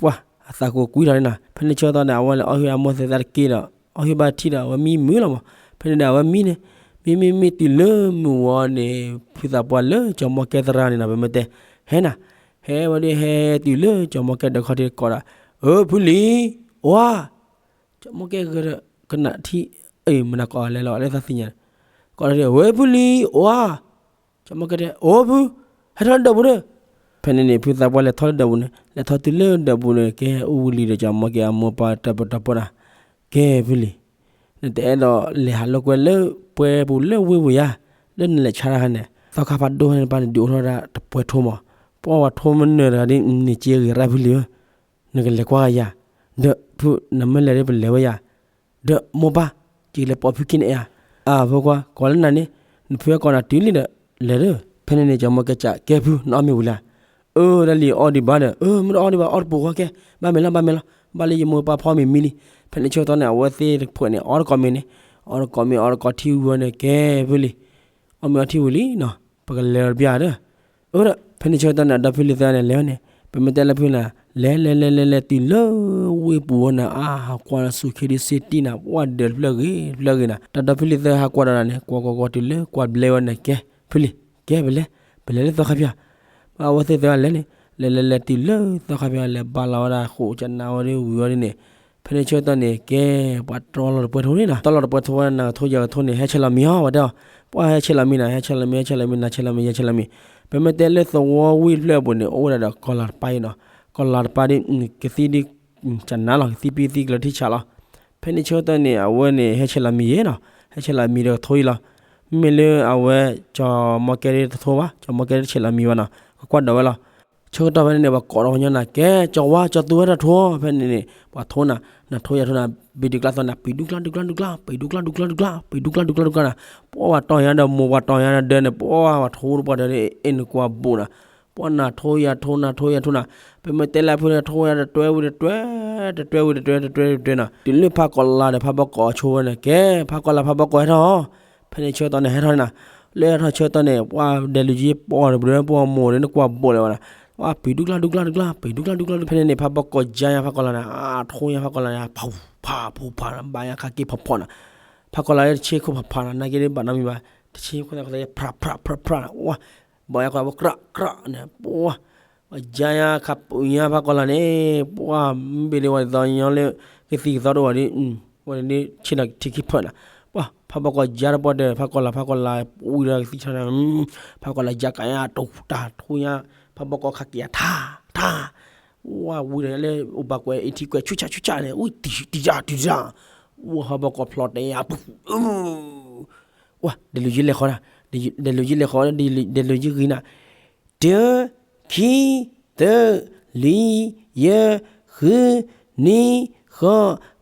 ပှၢ် အသးကိးကွံထီၣ်န့ၣ်နီၤ, ဖဲန့ၣ်ဆၢကတီၢ်န့ၣ် အဝဲလဲၤအီၣ်ဟုၣ်အမိၢ်သဲးသးတက့ၢ်ဒီး အီၣ်ဟုၣ်ဘၣ်ထံၣ်ဒီး အဝဲမံမုာ်လီၤမး, ဖဲန့ၣ်ဒီးအဝဲမံန့ၣ်, မံမံမံတုၤလၢမုၢ်ဝီၤန့ၣ် ဖုသးပှၢ်လၢကၠီၤမီၢ်ကဲသရၣ်န့ၣ်နီၤ ပမ့ၢ်တဲ, ဟဲနၤ, ဟဲဝဲဒၣ်ဟဲတုၤလၢကၠီၤမီၢ်ကဲဒီးခီၣ်ထံးကိးဒီး, အၢ ဖုလံၤ, အိၣ်ဧါ, ကၠီၤမီၢ်ကဲဂဲၤဒီး ကနၣ်ထံၣ်, အ့ မနၤကိးလဲၤလီၤလၢသးသ့ၣ်ညါ, ကိးဒီး ဝဲဖုလံၤ အိၣ်ဧါ, ကၠီၤမီၢ်ကဲတဲ အိၣ်ဖု, ဟဲထီၣ်လၢဒၢးပူၤဒီး, ဖဲန့ၣ်န့ၣ် ဖုသးပှၢ်လဲၤထီၣ်လၢဒၢးပူၤန့ၣ် လဲၤထီၣ်တုၤလၢဒၢးပူၤန့ၣ် ကဲအိၣ်ဝံၤလံဒီး ကၠီၤမီၢ်ကဲအမိၢ်ပၢ်တၢ်ပတီၢ်ပီဒၣ်, ကဲဖုလံၤ, နတအဲၣ်ဒိးလဲၤဟးလိာ်ကွဲလၢပှဲၤပူၤလၢဝ့ၢ်ပူၤယါ, လၢနလဲၤဆါတၢ်ခါန့ၣ် သီခါဖးဒိၣ်န့ၣ်တပၤန့ၣ် ဒုးအိၣ်ထီၣ်ဝဲဒၣ်တပှဲၤထိမး, ပှၤဝဲထိမနၢၤတဂၤဒ်န့ၣ် က့ဂ့ၤရၣ်ဖုလံၤဧၢ, နကလဲၤကွၢ်ဂၤယၤ, ဒီးဖု နမ့ၢ်လဲၤဒီးပလဲၤဝဲယၤ ဒီးမိၢ်ပၢ်, ယကလဲၤပိာ်ဖုခံန့ၣ်ဧါ, အဖိခွါ ကိးလၢနၤန့ၣ်, နဖုအကိးနၤတုၤလံဒီး လဲၤဒီး, ဖဲန့ၣ်န့ၣ် ကၠီၤမီၢ်ကဲစံး ကဲဖု နအီၣ်မ့ၤဝံၤလံဧါ, အၢ တၢ်လံၤအီၣ်ဒံးဘၣ်ဒီး, အၢ မ့ၢ်တအီၣ်ဒံးဘၣ် အီၣ်တပူၤဃီကဲ, ဘၣ်မ့ၤလီၤ ဘၣ်မ့ၤလီၤ, ဘၣ်လၢယမိၢ်ပၢ်ဖီမ့ၤမံလံ, ဖဲန့ၣ်ဆၢကတီၢ်န့ၣ် အဝဲသ့ၣ်တဖုန့ၣ် အီၣ်တကိးမ့ၤန့ၣ်, အီၣ်တကိးမ့ၤ အီၣ်တကိးထံဝံၤန့ၣ် ကဲဖုလံၤ, အီၣ်မ့ၤအီထံဝံၤလံနီၤ, ပကလဲၤဒီးတဘျီဒီး, အၢ ဒီး ဖဲန့ၣ်ဆၢကတီၢ်န့ၣ် အဒီဖုလံၤသၢန့ၣ် လဲၤဝဲန့ၣ်, ပမ့ၢ်တဲလၢဖုန့ၣ် လဲၤလဲၤလဲၤလဲၤလဲၤတုၤလၢဝ့ၢ်ပူၤဝဲန့ၣ် အါ ဟးကွၢ်လၢဆူၣ်ခ့ဒုးစ့တံၢ်နၤ ပှၢ်ဒၢးတဖျၢၣ်ဂ့ၤတဖျၢၣ်ဂ့ၤနၤ တၢ်ဒီဖံလံးသၢဟးကွၢ်ဒီးနၤန့ၣ် ကွၢ်ကွၢ်ကွၢ်တုၤလၢကွၢ်ဘျဲဝဲန့ၣ် ကဲ ဖံလံး ကဲပလဲၤ ပလဲၤလၢသီခါဖၠၣ် အဝဲသ့ၣ်သၢဂၤလဲၤန့ၣ် လဲၤလဲၤလဲၤတုၤလၢသီခါဖၠၣ် လဲၤဘၣ်လီၤဝဲဒၣ်ဃိာ်ကနါဝဲဒၣ်ဝံၤဝဲဒၣ်န့ၣ် ဖဲန့ၣ်ဆၢကတီၢ်န့ၣ် ကဲ ပှၤတီလီၤတပှဲၤထိန့ၣ်နီၤ တီလီၤတပှဲၤထိဝဲဒၣ် နကထိယၤကထိန့ၣ် ဟဲဆဲးလီၤမံၤဟီ ဝဲတဲအီၤ ပှၢ်ဟဲဆဲးလီၤမံၤနၤ ဟဲဆဲးလီၤမံၤ ဟဲဆဲးလီၤမံၤ နၤဆဲးလီၤမံၤ ယဲဆဲးလီၤမံၤ ပမ့ၢ်တဲလၢသဝီဝ့ၢ်တဖျၢၣ်အပူၤန့ၣ် အိၣ်ဝဲဒၣ်ဒီးကီၢ်လၤတပၤအံၤနီၤ ကီၢ်လၤတပၤဒ် ကသံၣ်ဒ် ကနါလီၤ ကသံၣ်ပံသံၣ်ကလၢထံဆးလီၤ ဖဲန့ၣ်ဆၢကတီၢ်န့ၣ် အဝဲန့ၣ် ဟဲဆဲးလီၤမံၤယဲနီၤ ဟဲဆဲးလီၤမံၤဒီးကထိအံၤလီၤ မ့မ့ၢ်လၢအဝဲ ကၠီၤမီၢ်ကဲဒ်တထိဘၣ် ကၠီၤမီၢ်ကဲဒ်တဆဲးလီၤမံၤဘၣ်နီၤ ကကွၢ်ဒီးဝဲလီၤ ဆၢကတီၢ်ဖဲန့ၣ်န့ၣ် ပှၤကိးဒီးပှၤကညီနၤ ကဲ ကၠီၤဝါ ကၠီၤသူဝဲတၢ်ထိ ဖဲန့ၣ်န့ၣ် ပှၤထိနၤ နထိယၤထိနၤ ဘံးဒုးကျါသီနၤ ပံးဒုးကျါဒုးကျါဒုးကျါ ပံးဒုးကျါဒုးကျါဒုးကျါ ပံးဒုးကျါဒုးကျါဒုးကျါနၤ ပှၢ်ပှၤတီယၤဒီးမိၢ် ပှၤတီယၤဒီးဒၢန့ၣ် ပှၢ်ပှၤထိတပှၢ်ဒီး အ့ၣ်နကွၢ်ဘိးနၤ ပှၢ်နၤထိယၤထိနၤ ထိယၤထိနၤ ပမ့ၢ်တဲလၢဖုန့ၣ် ထိယၤတတွဲဝံၤတတွဲ တတွဲဝံၤတတွဲ တတွဲဝံၤတတွဲနီၤ တုၤလၢဖးကီၢ်လၤဒီးဖးဘီကီၢ်အဆိဝဲန့ၣ် ကဲ ဖးကီၢ်လၤ ဖးဘီကီၢ်ဟဲထီၣ် ဖဲန့ၣ်ဆၢကတီၢ်န့ၣ် ဟဲထီၣ်န့ၣ်နီၤ လၢဟဲထီၣ်ဆၢကတီၢ်န့ၣ် ပှၢ်ဒဲးလူၤယ့ပှၢ်ဒီး ပှၢ်မိၢ်ဒီး နကွၢ်ဘိးလၢၤဝဲနီၤ ပှၢ်ပံးဒုးကျါဒုးကျါဒုးကျါ ပံးဒုးကျါဒုးကျါဒုး ဖဲန့ၣ်န့ၣ် ဖးဘီကီၢ်ယါညါဖးကီၢ်လၤန့ၣ် အါ ထိညါဖးကီၢ်လၤန့ၣ် ဖးဖူဖး ဘၣ်ယါခါက့ၤဖီဖီနီၤ ဖးကီၢ်လၤလၢတဆ့ခိၣ်ဖးဖးနီၤ နာ်က့ဒ်ဘၣ်နီတမံၤဘၣ် တဆ့ခိၣ်သဲးခိၣ်သဲး ဖြးဖြးဖြးဖြး ဝါ ဘၣ်ယါခီ ကြၢးကြၢးန့ၣ် ပှၢ် ယါညါခါပူၤညါဖးကီၢ်လၤန့ၣ် ပှၢ် မ့ၢ်ဘၣ်ဒ်ဝဲဒ်သိးညီလၢ ကသံၣ်ကသီတအိၣ်ဘၣ်ဒီး ဝဲဒၣ်န့ၣ် ဆ့ၣ်နီၤထံခံဖၢၣ်နီၤ ပှၢ် ဖးဘီကီၢ်ယါတပှၢ်ဒီး ဖးကီၢ်လၤ ဖးကီၢ်လၤ ဝံၤဒီးကသံၣ်ဆါန့ၣ် ဖးကီၢ်လၤယါကယါ တိၤတၢ်ထိညါ ဖးဘီကီၢ်ခးက့ၤယါ ထါ ထါ ဝါ ဝံၤဒီးလၢအိၣ်ဘၣ်ကွဲးအ့ၣ်ထံကွဲး ဆူၣ်ဆါဆူၣ်ဆါန့ၣ် အူ တံၤတံၤတံၤတံၤ ဝါ ဖးဘီကီၢ်ဖျီတဲယါ ပူၤ ဝါ ဒဲးလူၤယ့လဲၤဃီဒၣ် ဒဲးလူၤယ့လဲၤဃီ ဒဲးလူၤယ့ဂ့ၤနၤ တၢ ခံ သၢ လွံၢ် ယဲၢ် ဃု နွံ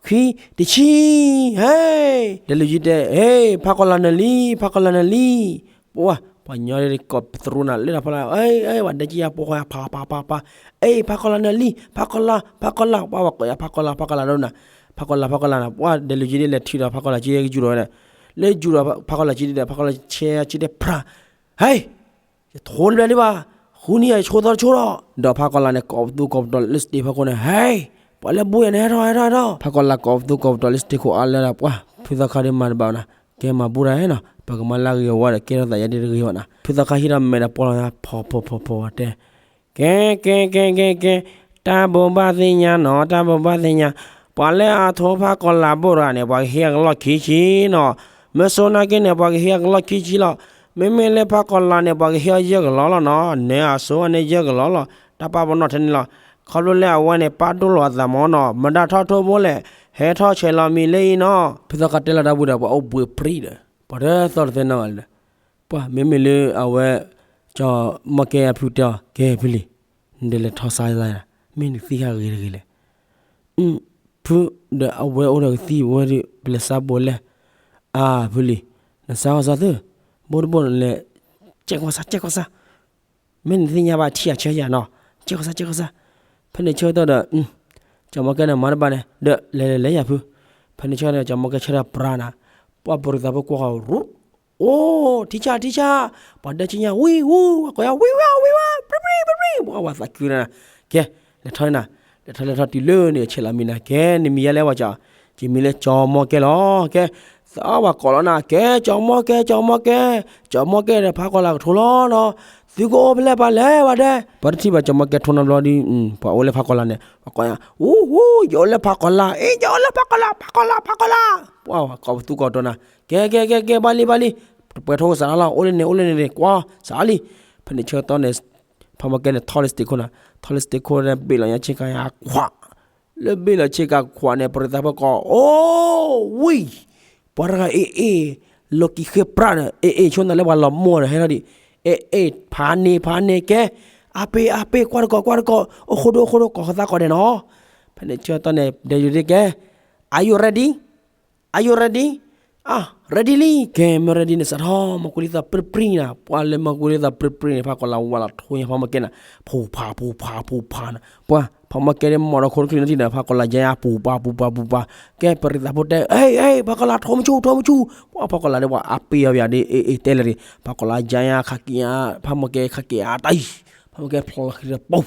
ဃိး ခွံ တဆံ ဟဲ ဒဲးလူၤယ့တဲ ဟဲ ဖးကီၢ်လၤနၢၤလံ ဖးကီၢ်လၤနၢၤလံ ပှၢ် ပှၤညီဒ်ကိးပသရူနၤ လၢတၢ်ဖီလာ် အ့ အ့ ပှၤဒဲကယါပိာ်ဃီ ဖး ဖး ဖး ဖး အ့ ဖးကီၢ်လၤနၢၤလံ ဖးကီၢ်လၤ ဖးကီၢ်လၤ ပှၢ် ပှၤကိးယါ ဖးကီၢ်လၤ ဖးကီၢ်လၤဒိၣ်နၤ ဖးကီၢ်လၤ ဖးကီၢ်လၤနၤ ပှၢ် ဒဲးလူၤယ့ဒ်လဲၤထံၣ်ဒီး ဖးကီၢ်လၤက့ၤကယူၤဒီးဝဲဒၣ် လၢယူၤဒီး ဖးကီၢ်လၤက့ၤဒ်ဒီး ဖးကီၢ်လၤဆဲးက့ၤတဲဖြး ဟဲ ယထိတဘျီဒံးဘၣ် ဃုနံၤယဆိသီတဆိဒီး ဒီးဖးကီၢ်လၤန့ၣ်ကိးပသူကိးပတီၤလၢစတ့ၢ်ခိၣ်န့ၣ် ဟဲ ပှၤလၢဘူၣ်ယၤန့ၣ် ဟဲထီၣ် ဟဲထီၣ် ဟဲထီၣ် ဖးကီၢ်လၤကိးပသူကိးပတီၤလၢစတ့ၢ်ခိၣ်အါလၢဒၣ် ပှၢ် ဖုသီခါဒ်မၤတဘၣ်နၤ ကဲမၤဘူၣ်တၢ်နီၤ ပကမၤလၢအဂ့ၤအဝါဒီး ကဲထီၣ်သးယါဒ်တဂ့ၤဘၣ်နၤ ဖုသီခါဟံးထီၣ်မဲာ်ဒီးပီၢ်လီၤညါ ဖီဖီဖီဖီတဲ ကဲ ကဲ ကဲ ကဲ ကဲ တၢ်ဘိးဘၣ်သ့ၣ်ညါနီၤ တၢ်ဘိးဘၣ်သ့ၣ်ညါ ပှၤလၢအထိဖးကီၢ်လၤဘိၣ်တဂၤန့ၣ် ပှၤကဟ့ၣ်အကလီၢ်ခံဆံနီၤ မ့ၢ်စိနာ်က့န့ၣ် ပှၤကဟ့ၣ်အကလီၢ်ခံဆံလီၤ မ့မ့ၢ်လၢဖးကီၢ်လၤန့ၣ် ပှၤကဟ့ၣ်အီၤယဲၢ်ကလီၢ်လီၤနီၤ နဲအစိန့ၣ်ယဲၢ်ကလီၢ်လီၤ တၢ်ပာ်ပနီၣ်ထဲန့ၣ်လီၤ ခီဖျိလၢအဝဲန့ၣ် ပာ်ဒိၣ်လီၤအသးမ့ၢ်နီၤ မတၤထီၣ်ထိဘိလဲၣ် ဟဲထီၣ်ဆဲးလီၤမံၤလၢအံၤနီၤ ဖုသီခါတဲလီၤတၢ်ဝံၤဒီး ပှၤအိၣ်ဘှံးပြံဒီး ပှၤတသီၣ်တသဲနီတဂၤလၢၤ ပှၢ်မ့မ့ၢ်လၢအဝဲ ကၠီၤမီၢ်ကဲအဖုတဲအီၤ ကဲဖုလံၤ နဒဲးလဲၤထီၣ်စါယသး မ့ၢ်နသံၣ်ဟးဂ့ၤတဂ့ၤလဲၣ် ဖုဒီးအဝဲအိၣ်ဒီးကသံၣ်ဝဲဒီး ပလဲၤစါဘိးလဲၣ် အါဖုလံၤ နစါဃီစါသု ဘိၣ်တဘိၣ်လဲၤ ကဲကီၢ်စါ ကဲကီၢ်စါ မ့ၢ်နသ့ၣ်ညါဘၣ်ထံၣ်အဆၢယၤနီၤ ကဲကီၢ်စါ ကဲကီၢ်စါ ဖဲန့ၣ်ဆၢကတီၢ်ဒီး ကၠီၤမီၢ်ကဲန့ၣ်မၤတဘၣ်န့ၣ် ဒီးလဲၤလဲၤလဲၤယၤဖု ဖဲန့ၣ်ဆၢကတီၢ် ကၠီၤမီၢ်ကဲဆၢထၢၣ်ပြးနၤ ပှၢ်ပရံးသးဖိကွၢ်ဃီၤရူ အိၣ် ထံဆၣ် ထံဆၣ် ပှၤဒၢက့ညါ ဝံ ဝူ ပှၤကိးယါ ဝံ ဝံ ဝံ ဝံ ပြံ ပြံ ပြံ ပြံ ပှၢ်ဝဲသးခုနၤ ကဲ လဲၤထီၣ်နၤ လဲၤထီၣ်လဲၤထီၣ်တုၤလၢန့ၣ် ဆဲးလီၤမံၤနၤ ကဲ နမံၤယါလဲၣ်ဝဲကၠီ ယမံၤလၢကၠီၤမီၢ်ကဲလီၤ ကဲ သးပှၤကိးလီၤနၤ ကဲ ကၠီၤမီၢ်ကဲ ကၠီၤမီၢ်ကဲ ကၠီၤမီၢ်ကဲဒီးဖးကီၢ်လၤကထိလီၤနီၤ သုကအိၣ်ဖဲလဲၣ်ပှၤလဲၣ်ဝဲဒဲး ပှၤတထံၣ်ဘၣ်ကၠီၤမီၢ်ကဲထိနီတဘျီဒီး ပှၤအိၣ်လၢဖးကီၢ်လၤန့ၣ် ပှၤကိးယါ ဝူ ဝူ ယအိၣ်လၢဖးကီၢ်လၤ အ့ ယအိၣ်လၢဖးကီၢ်လၤ ဖးကီၢ်လၤ ဖးကီၢ်လၤ ပှၢ်ကိးပသူကိးပတီၤနၤ ကဲ ကဲ ကဲ ကဲ ဘၣ်လံ ဘၣ်လံ တပှဲၤထိကစးထီၣ်လီၤ အိၣ်လၢန့ၣ် အိၣ်လၢန့ၣ် ကွၢ်စးလံ ဖဲန့ၣ်ဆၢကတီၢ်န့ၣ် ဖးမီၢ်ကဲန့ၣ် ထီၣ်လၢစတ့းခိၣ်နၤ ထီၣ်လၢစတ့းခိၣ်န့ၣ် ဘ့ၣ်လီၤညါဆ့ကၤယၤခွး လၢဘ့ၣ်လီၤဆ့ကၤခွးန့ၣ် ပရံးသးဖိကိး အိၣ် ဝံ ပှၤတဂၤအ့ၣ်အ့ၣ် လီၤကံၤဃ့ပြးဒီး အ့ၣ်အ့ၣ် ဆိနၤလၢပှၤလီၤမိၢ်ဒီး ဟဲထီၣ်ဒံး အ့ၣ်အ့ၣ် ဖးန့ၢ် ဖးန့ၢ်ကဲ အပ့ၤ အပ့ၤ ကွၢ်တကိး ကွၢ်တကိး အိၣ်ဃိဒိ အိၣ်ဃိဒိ ကိးဃသးကိးဒဲးနီၤ ဖဲန့ၣ်ဆၢကတီၢ်န့ၣ် ဒဲးယိၤဒ့ကဲ Are you ready? Are you ready? အ ready လံ ကဲ မ့ၢ် ready န့ၣ် စးထီၣ် မီၢ်ကူလံသးပြံပြံနၤ ပှၢ်လၢမီၢ်ကူလံသးပြံပြံန့ၣ် ဖးကီၢ်လၤဝးလီၤထိညါဖးမီၢ်ကဲနၤ ဖူးဖး ဖူးဖး ဖူးဖးနၤ ပှၢ် ဖးမီၢ်ကဲဒ်မီၢ်ဒီးခိတချုးနထံၣ်ဒီး ဖးကီၢ်လၤယါယါ ပူၤပာ် ပူၤပာ် ပူၤပာ် ကဲ ပရံးသးဖိတဲ အ့ၣ် အ့ၣ် ဖးကီၢ်လၤထိမဆူၣ် ထိမဆူၣ် ပှၢ် ဖးကီၢ်လၤဒ်ပှၤအပ့ၤအီၤယၤဒ် အ့ၣ် အ့ၣ် တဲလဲၣ်ဒ် ဖးကီၢ်လၤယါယါခးက့ၤအါ ဖးမီၢ်ကဲခးက့ၤအါတၢ်အံၤ ဖးမီၢ်ကဲဖျီလီၤဃံဒီး ပူၤ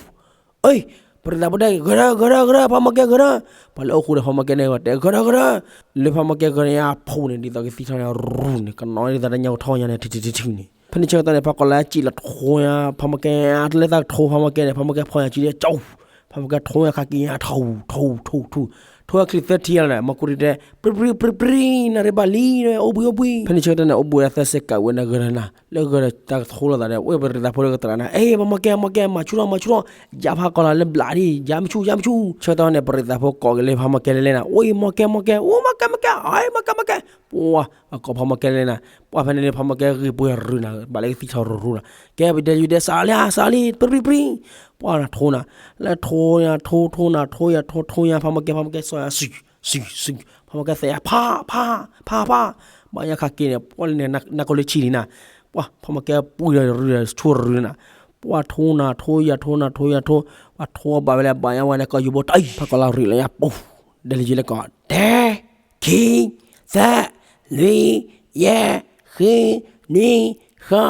အ့ၣ် ပရံးသးဖိတဲ ဂဲၤထၢၣ် ဂဲၤထၢၣ် ဂဲၤထၢၣ် ဖးမီၢ်ကဲဂဲၤထၢၣ်, ပှၤလၢအိၣ်ဃူဒီးဖးမီၢ်ကဲန့ၣ် တဲ ဂဲၤထၢၣ် ဂဲၤထၢၣ်, လၢဖးမီၢ်ကဲဂဲၤထၢၣ်န့ၣ် အဖှိၣ်န့ၣ် ဒ်သိးကသံၣ်ထီၣ်န့ၣ် ရူၢ်န့ၣ် ကနီၤဒ်သိးတၢ်ညၣ်ကထီၣ်ညါန့ၣ် ထံထံထံထံန့ၣ် ဖဲန့ၣ်ဆၢကတီၢ်န့ၣ် ဖးကီၢ်လၢစံၣ်လီၤထိညါ ဖးမီၢ်ကဲ တလၢသးကထိဖးမီၢ်ကဲန့ၣ် ဖးမီၢ်ကဲဖီညါစုဒီး ကၠီ ဖးမီၢ်ကဲထိညါခါက့ၤညါ ထိ ထိ ထိ ထိ ထိညါချံသၢထံလီၤန့ၣ် မီၢ်ကူဒံတဲ ပြံပြံပြံပြံ နၣ်ရံၣ်ဘၣ်လံ အိၣ်ဘှံးအိၣ်ဘှံး, ဖဲန့ၣ်ဆၢကတီၢ်န့ၣ် အိၣ်ဘှံးဝဲဒၣ်သၢစဲးကးဝဲန့ၣ်ဂဲၤထၢၣ်နၤ လၢဂဲၤထၢၣ်တၢ်ကထိလိာ်သးဒီး ဝဲပရံးသးဖိဒီးကသရၣ်နၤ အ့ ဖးမီၢ်ကဲ မီၢ်ကဲ မၤဆူၣ်ထီၣ် မၤဆူၣ်ထီၣ်, ယါဖးကီၢ်လၢဘျးဒ် ယါမဆူၣ် ယါမဆူၣ်, ဆၢကတီၢ်န့ၣ် ပရံးသးဖိကိးက့ၤလၢဖးမီၢ်ကဲလဲၣ်လဲၣ်နၤ အိၣ်အံၤ မီၢ်ကဲ မီၢ်ကဲ အိၣ် မီၢ်ကဲ မီၢ်ကဲ အ့ မီၢ်ကဲ မီၢ်ကဲ, ပှၤ ပှၤကိးဖးမီၢ်ကဲလဲၣ်လဲၣ်နၤ, ပှၤဖဲန့ၣ်လၢဖးမီၢ်ကဲဂ့ၤပှဲၤရူၢ်နၤ ဘၣ်လၢကသံၣ်ထီၣ်ရူၢ်ရူၢ်နၤ, ကဲပဒဲယူၤဒဲစးလံ စးလံ ပြံပြံပြံ, ပှၤနၤထိနၤ, လၢထိနၤ ထိထိနၤ ထိယၤထိထိယၤ ဖးမီၢ်ကဲ ဖးမီၢ်ကဲ စီၤယၤ စု စု စု, ဖးမီၢ်ကဲသဲးယၤ ဖး ဖး ဖး ဖး, ဘၣ်ယါခါက့ၤန့ၣ် ပှၤလၢန့ၣ် နၢ်ကီၢ်လၢဆံလံနၤ, ပှၤ ဖးမီၢ်ကဲပှံၤဒီးရူၢ်ဒီးဆူရူၢ်နၤ, ပှၤထိနၤ ထိယၤထိနၤ ထိယၤထိ, ပှၤထိဘၣ်ဝဲလၢဘၣ်ယါဝဲန့ၣ် ကီၢ်ယူၤဘိတအံၤ ဖးကီၢ်လၢရံၣ်လၢယၤပူၤ, ဒဲလၢယၤလၢကီး တဲ ခံ သၢ လွံၢ် ယဲၢ် ဃု နွံ ဃိး ခွံ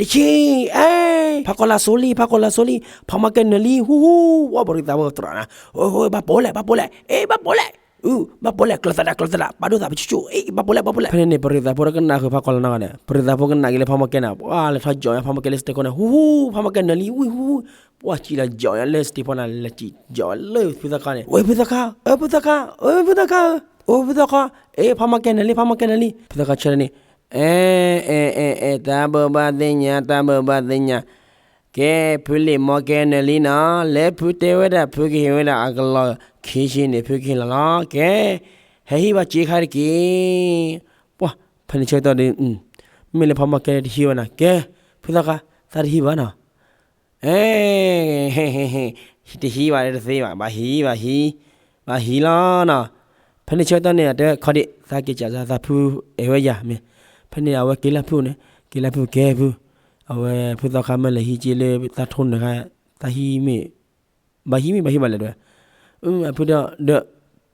တဆံ, အ့ ဖးကီၢ်လၢစိလံ ဖးကီၢ်လၢစိလံ ဖးမီၢ်ကဲနၢၤလံ ဟူဟူ, ဝဲပရံးသးဖိသရၣ်နၤ, အ့ ဘၣ်ပိာ်လဲၣ် ဘၣ်ပိာ်လဲၣ် အ့ ဘၣ်ပိာ်လဲၣ်, အု ဘၣ်ပိာ်လဲၣ် ကျၢၤသဒၣ် ကျၢၤသဒၣ် ပာ်ဒိၣ်သးပဆူၣ်ဆူၣ် အ့ ဘၣ်ပိာ်လဲၣ် ဘၣ်ပိာ်လဲၣ်, ဖဲန့ၣ်န့ၣ် ပရံးသးဖိဒီးကနၣ်ဃုာ်ဖးကီၢ်လၢနဂီၢ်န့ၣ် ပရံးသးဖိကနၣ်က့ၤလၢဖးမီၢ်ကဲနၤ ပှၤလဲၤထီၣ်ကၠီၣ်ညါဖးမီၢ်ကဲလၢစတ့ဖိန့ၣ် ဟူဟူ, ဖးမီၢ်ကဲနၢၤလံ ဝံ ဟူဟူ, ပှၤစံၣ်လီၤကၠီၣ်ညါလၢစတ့ဖိနၤ လဲၤစံၣ်ကၠီၣ်လၢဖုသီခါန့ၣ် ဝဲဖုသီခါ အၢ ဖုသီခါ အၢ ဖုသီခါ အိၣ် ဖုသီခါ, အ့ ဖးမီၢ်ကဲနၢၤလံ ဖးမီၢ်ကဲနၢၤလံ, ဖုသီခါဆၢန့ၣ် အဲ အဲ အဲ အဲ တၢ်ဘိးဘၣ်သ့ၣ်ညါ တၢ်ဘိးဘၣ်သ့ၣ်ညါ, ကဲ ဖုလံာ်မီၢ်ကဲနၢၤလံနီၤ, လဲၤဖုတဲဝဲဒၣ် ဖုကဟ့ၣ်ဝဲဒၣ်အကလီၢ်ခံဆံန့ၣ် ဖုကဟ့ၣ်လီၤလီၤ, ကဲ ဟဲဟံးဘၣ်စ့ခါတက့ၢ်, ပှၤ ဖဲန့ၣ်ဆၢကတီၢ်ဒီး မ့ၢ်လၢဖးမီၢ်ကဲတဟံးဘၣ်နီၤ, ကဲ ဖုသီခါ သးတဟံးဘၣ်နီၤ အဲ တဟံးဘၣ်တသ့ဘၣ် ဘၣ်ဟံး ဘၣ်ဟံး ဘၣ်ဟံးလီၤနီၤ, ဖဲန့ၣ်ဆၢကတီၢ်န့ၣ် အတဲခီဒံး သးက့ၤကးသးဖုအဲၣ်ဝဲယၤမ့ၢ်, ဖဲန့ၣ်အဝဲက့ၤလၢဖုန့ၣ် က့ၤလၢဖုကဲဖု, အဝဲဖုသီခါမ့ၢ်လဲၤဟံးက့ၤလၢသးထိနၢၤခါ သးဟံးမ့ၢ် ဘၣ်ဟံးမ့ၢ်ဘၣ်ဟံးဘၣ်လဲၣ်တဲဝဲ, အဖုဒီး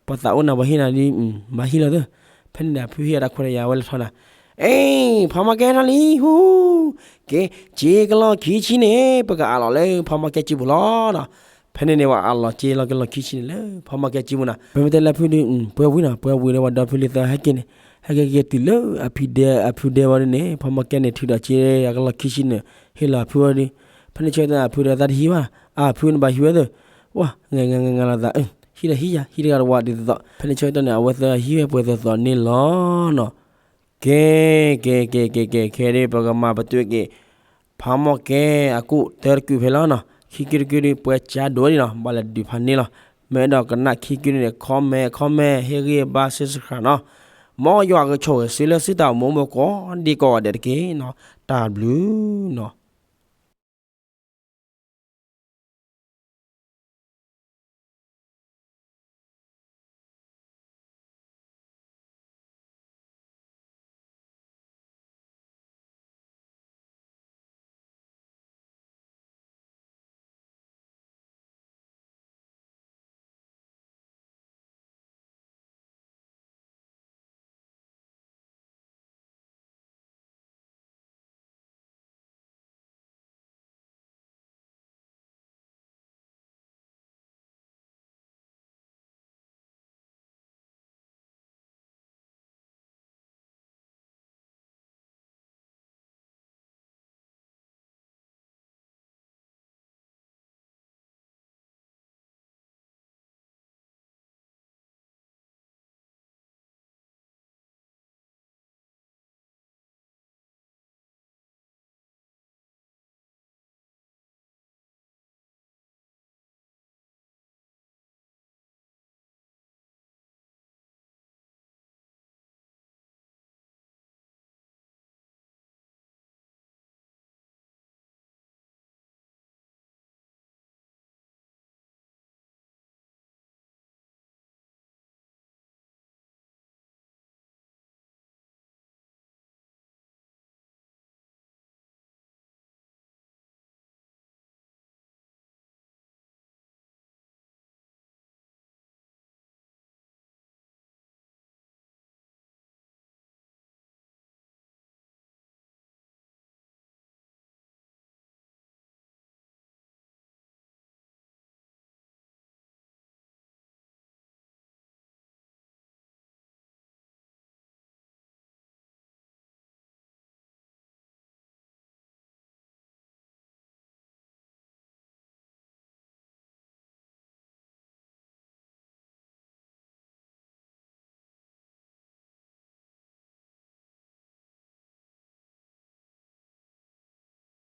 ပှၤသးအိၣ်နၤ ပှၤဟ့ၣ်နၤဒ် ဘၣ်ဟံးလီၤသၢ, ဖဲန့ၣ်န့ၣ် အဖုဟ့ၣ်အတၢ်ခွဲးတၢ်ယာ်ဝဲလၢထီနၤ, အ့ ဖးမီၢ်ကဲထီၣ်လံ ဟူ, ကဲ စ့ကလီၢ်ခံဆံန့ၣ် ပကအးလီၤလၢဖးမီၢ်ကဲစုပူၤလီၤနီၤ, ဖဲန့ၣ်န့ၣ် ပှၤအးလီၤစ့လီၤကလီၢ်ခံဆံန့ၣ်လၢဖးမီၢ်ကဲစုပူၤနီၤ, ဖဲမ့ၢ်တဲလၢဖုဒီး ပှဲၤဝံၤနီၤ ပှဲၤဝံၤဒီးပှၤဒီဖုလံၤသၢဟဲက့ၤန့ၣ်, ဟဲက့ၤက့ၤတုၤလၢအဖံဒဲ အဖုဒဲဝဲဒၣ်န့ၣ် ဖးမီၢ်ကဲန့ၣ်ထုးဒီးစ့အကလီၢ်ခံဆံန့ၣ် ဟ့ၣ်လီၤအဖုဝဲဒၣ်, ဖဲန့ၣ်ဆၢကတီၢ်န့ၣ် အဖုဒီးသးတဟံးဘၣ်, အဖုန့ၣ်ဘၣ်ဟံးဝဲသၢ, ပှၤ ငဲၤငဲၤငဲၤလီၤသး, ဟံးဒီးဟံးယၤ ဟံးတဂၤတဝါဒ်သိးသိး, ဖဲန့ၣ်ဆၢကတီၢ်န့ၣ် အဝဲသၢဟံးဝဲပှဲၤသိးသိးန့ၣ်လီၤနီၤ, ကဲ ကဲ ကဲ ကဲ ကဲ ခဲဒ်ပကမၤပတုာ်က့ၤ ဖးမီၢ်ကဲအကူၣ်တၢတကုာ်ဖဲလီၤနီၤ, ခံကုာ်တကုာ်ဒ် ပှဲၤကၠါဒိၣ်ဒံးနီၤ ဘၣ်လဲၤဒုးဖးန့ၢ်လီၤ, မ့ၢ်အဲၣ်ဒိးကနၣ်ခံကုာ်န့ၣ် comment comment ဟ့ၣ်ဂံၢ်ဘါ subscribe နီၤ, မ်ယွၤကဆိၣ်ဂ့ၤသုလၢသုတၢ်အိၣ်မူမူကိးဒံကိးဂၤဒဲးတက့ၢ်နီၤ, တၢ်ဘျုးနီၤ.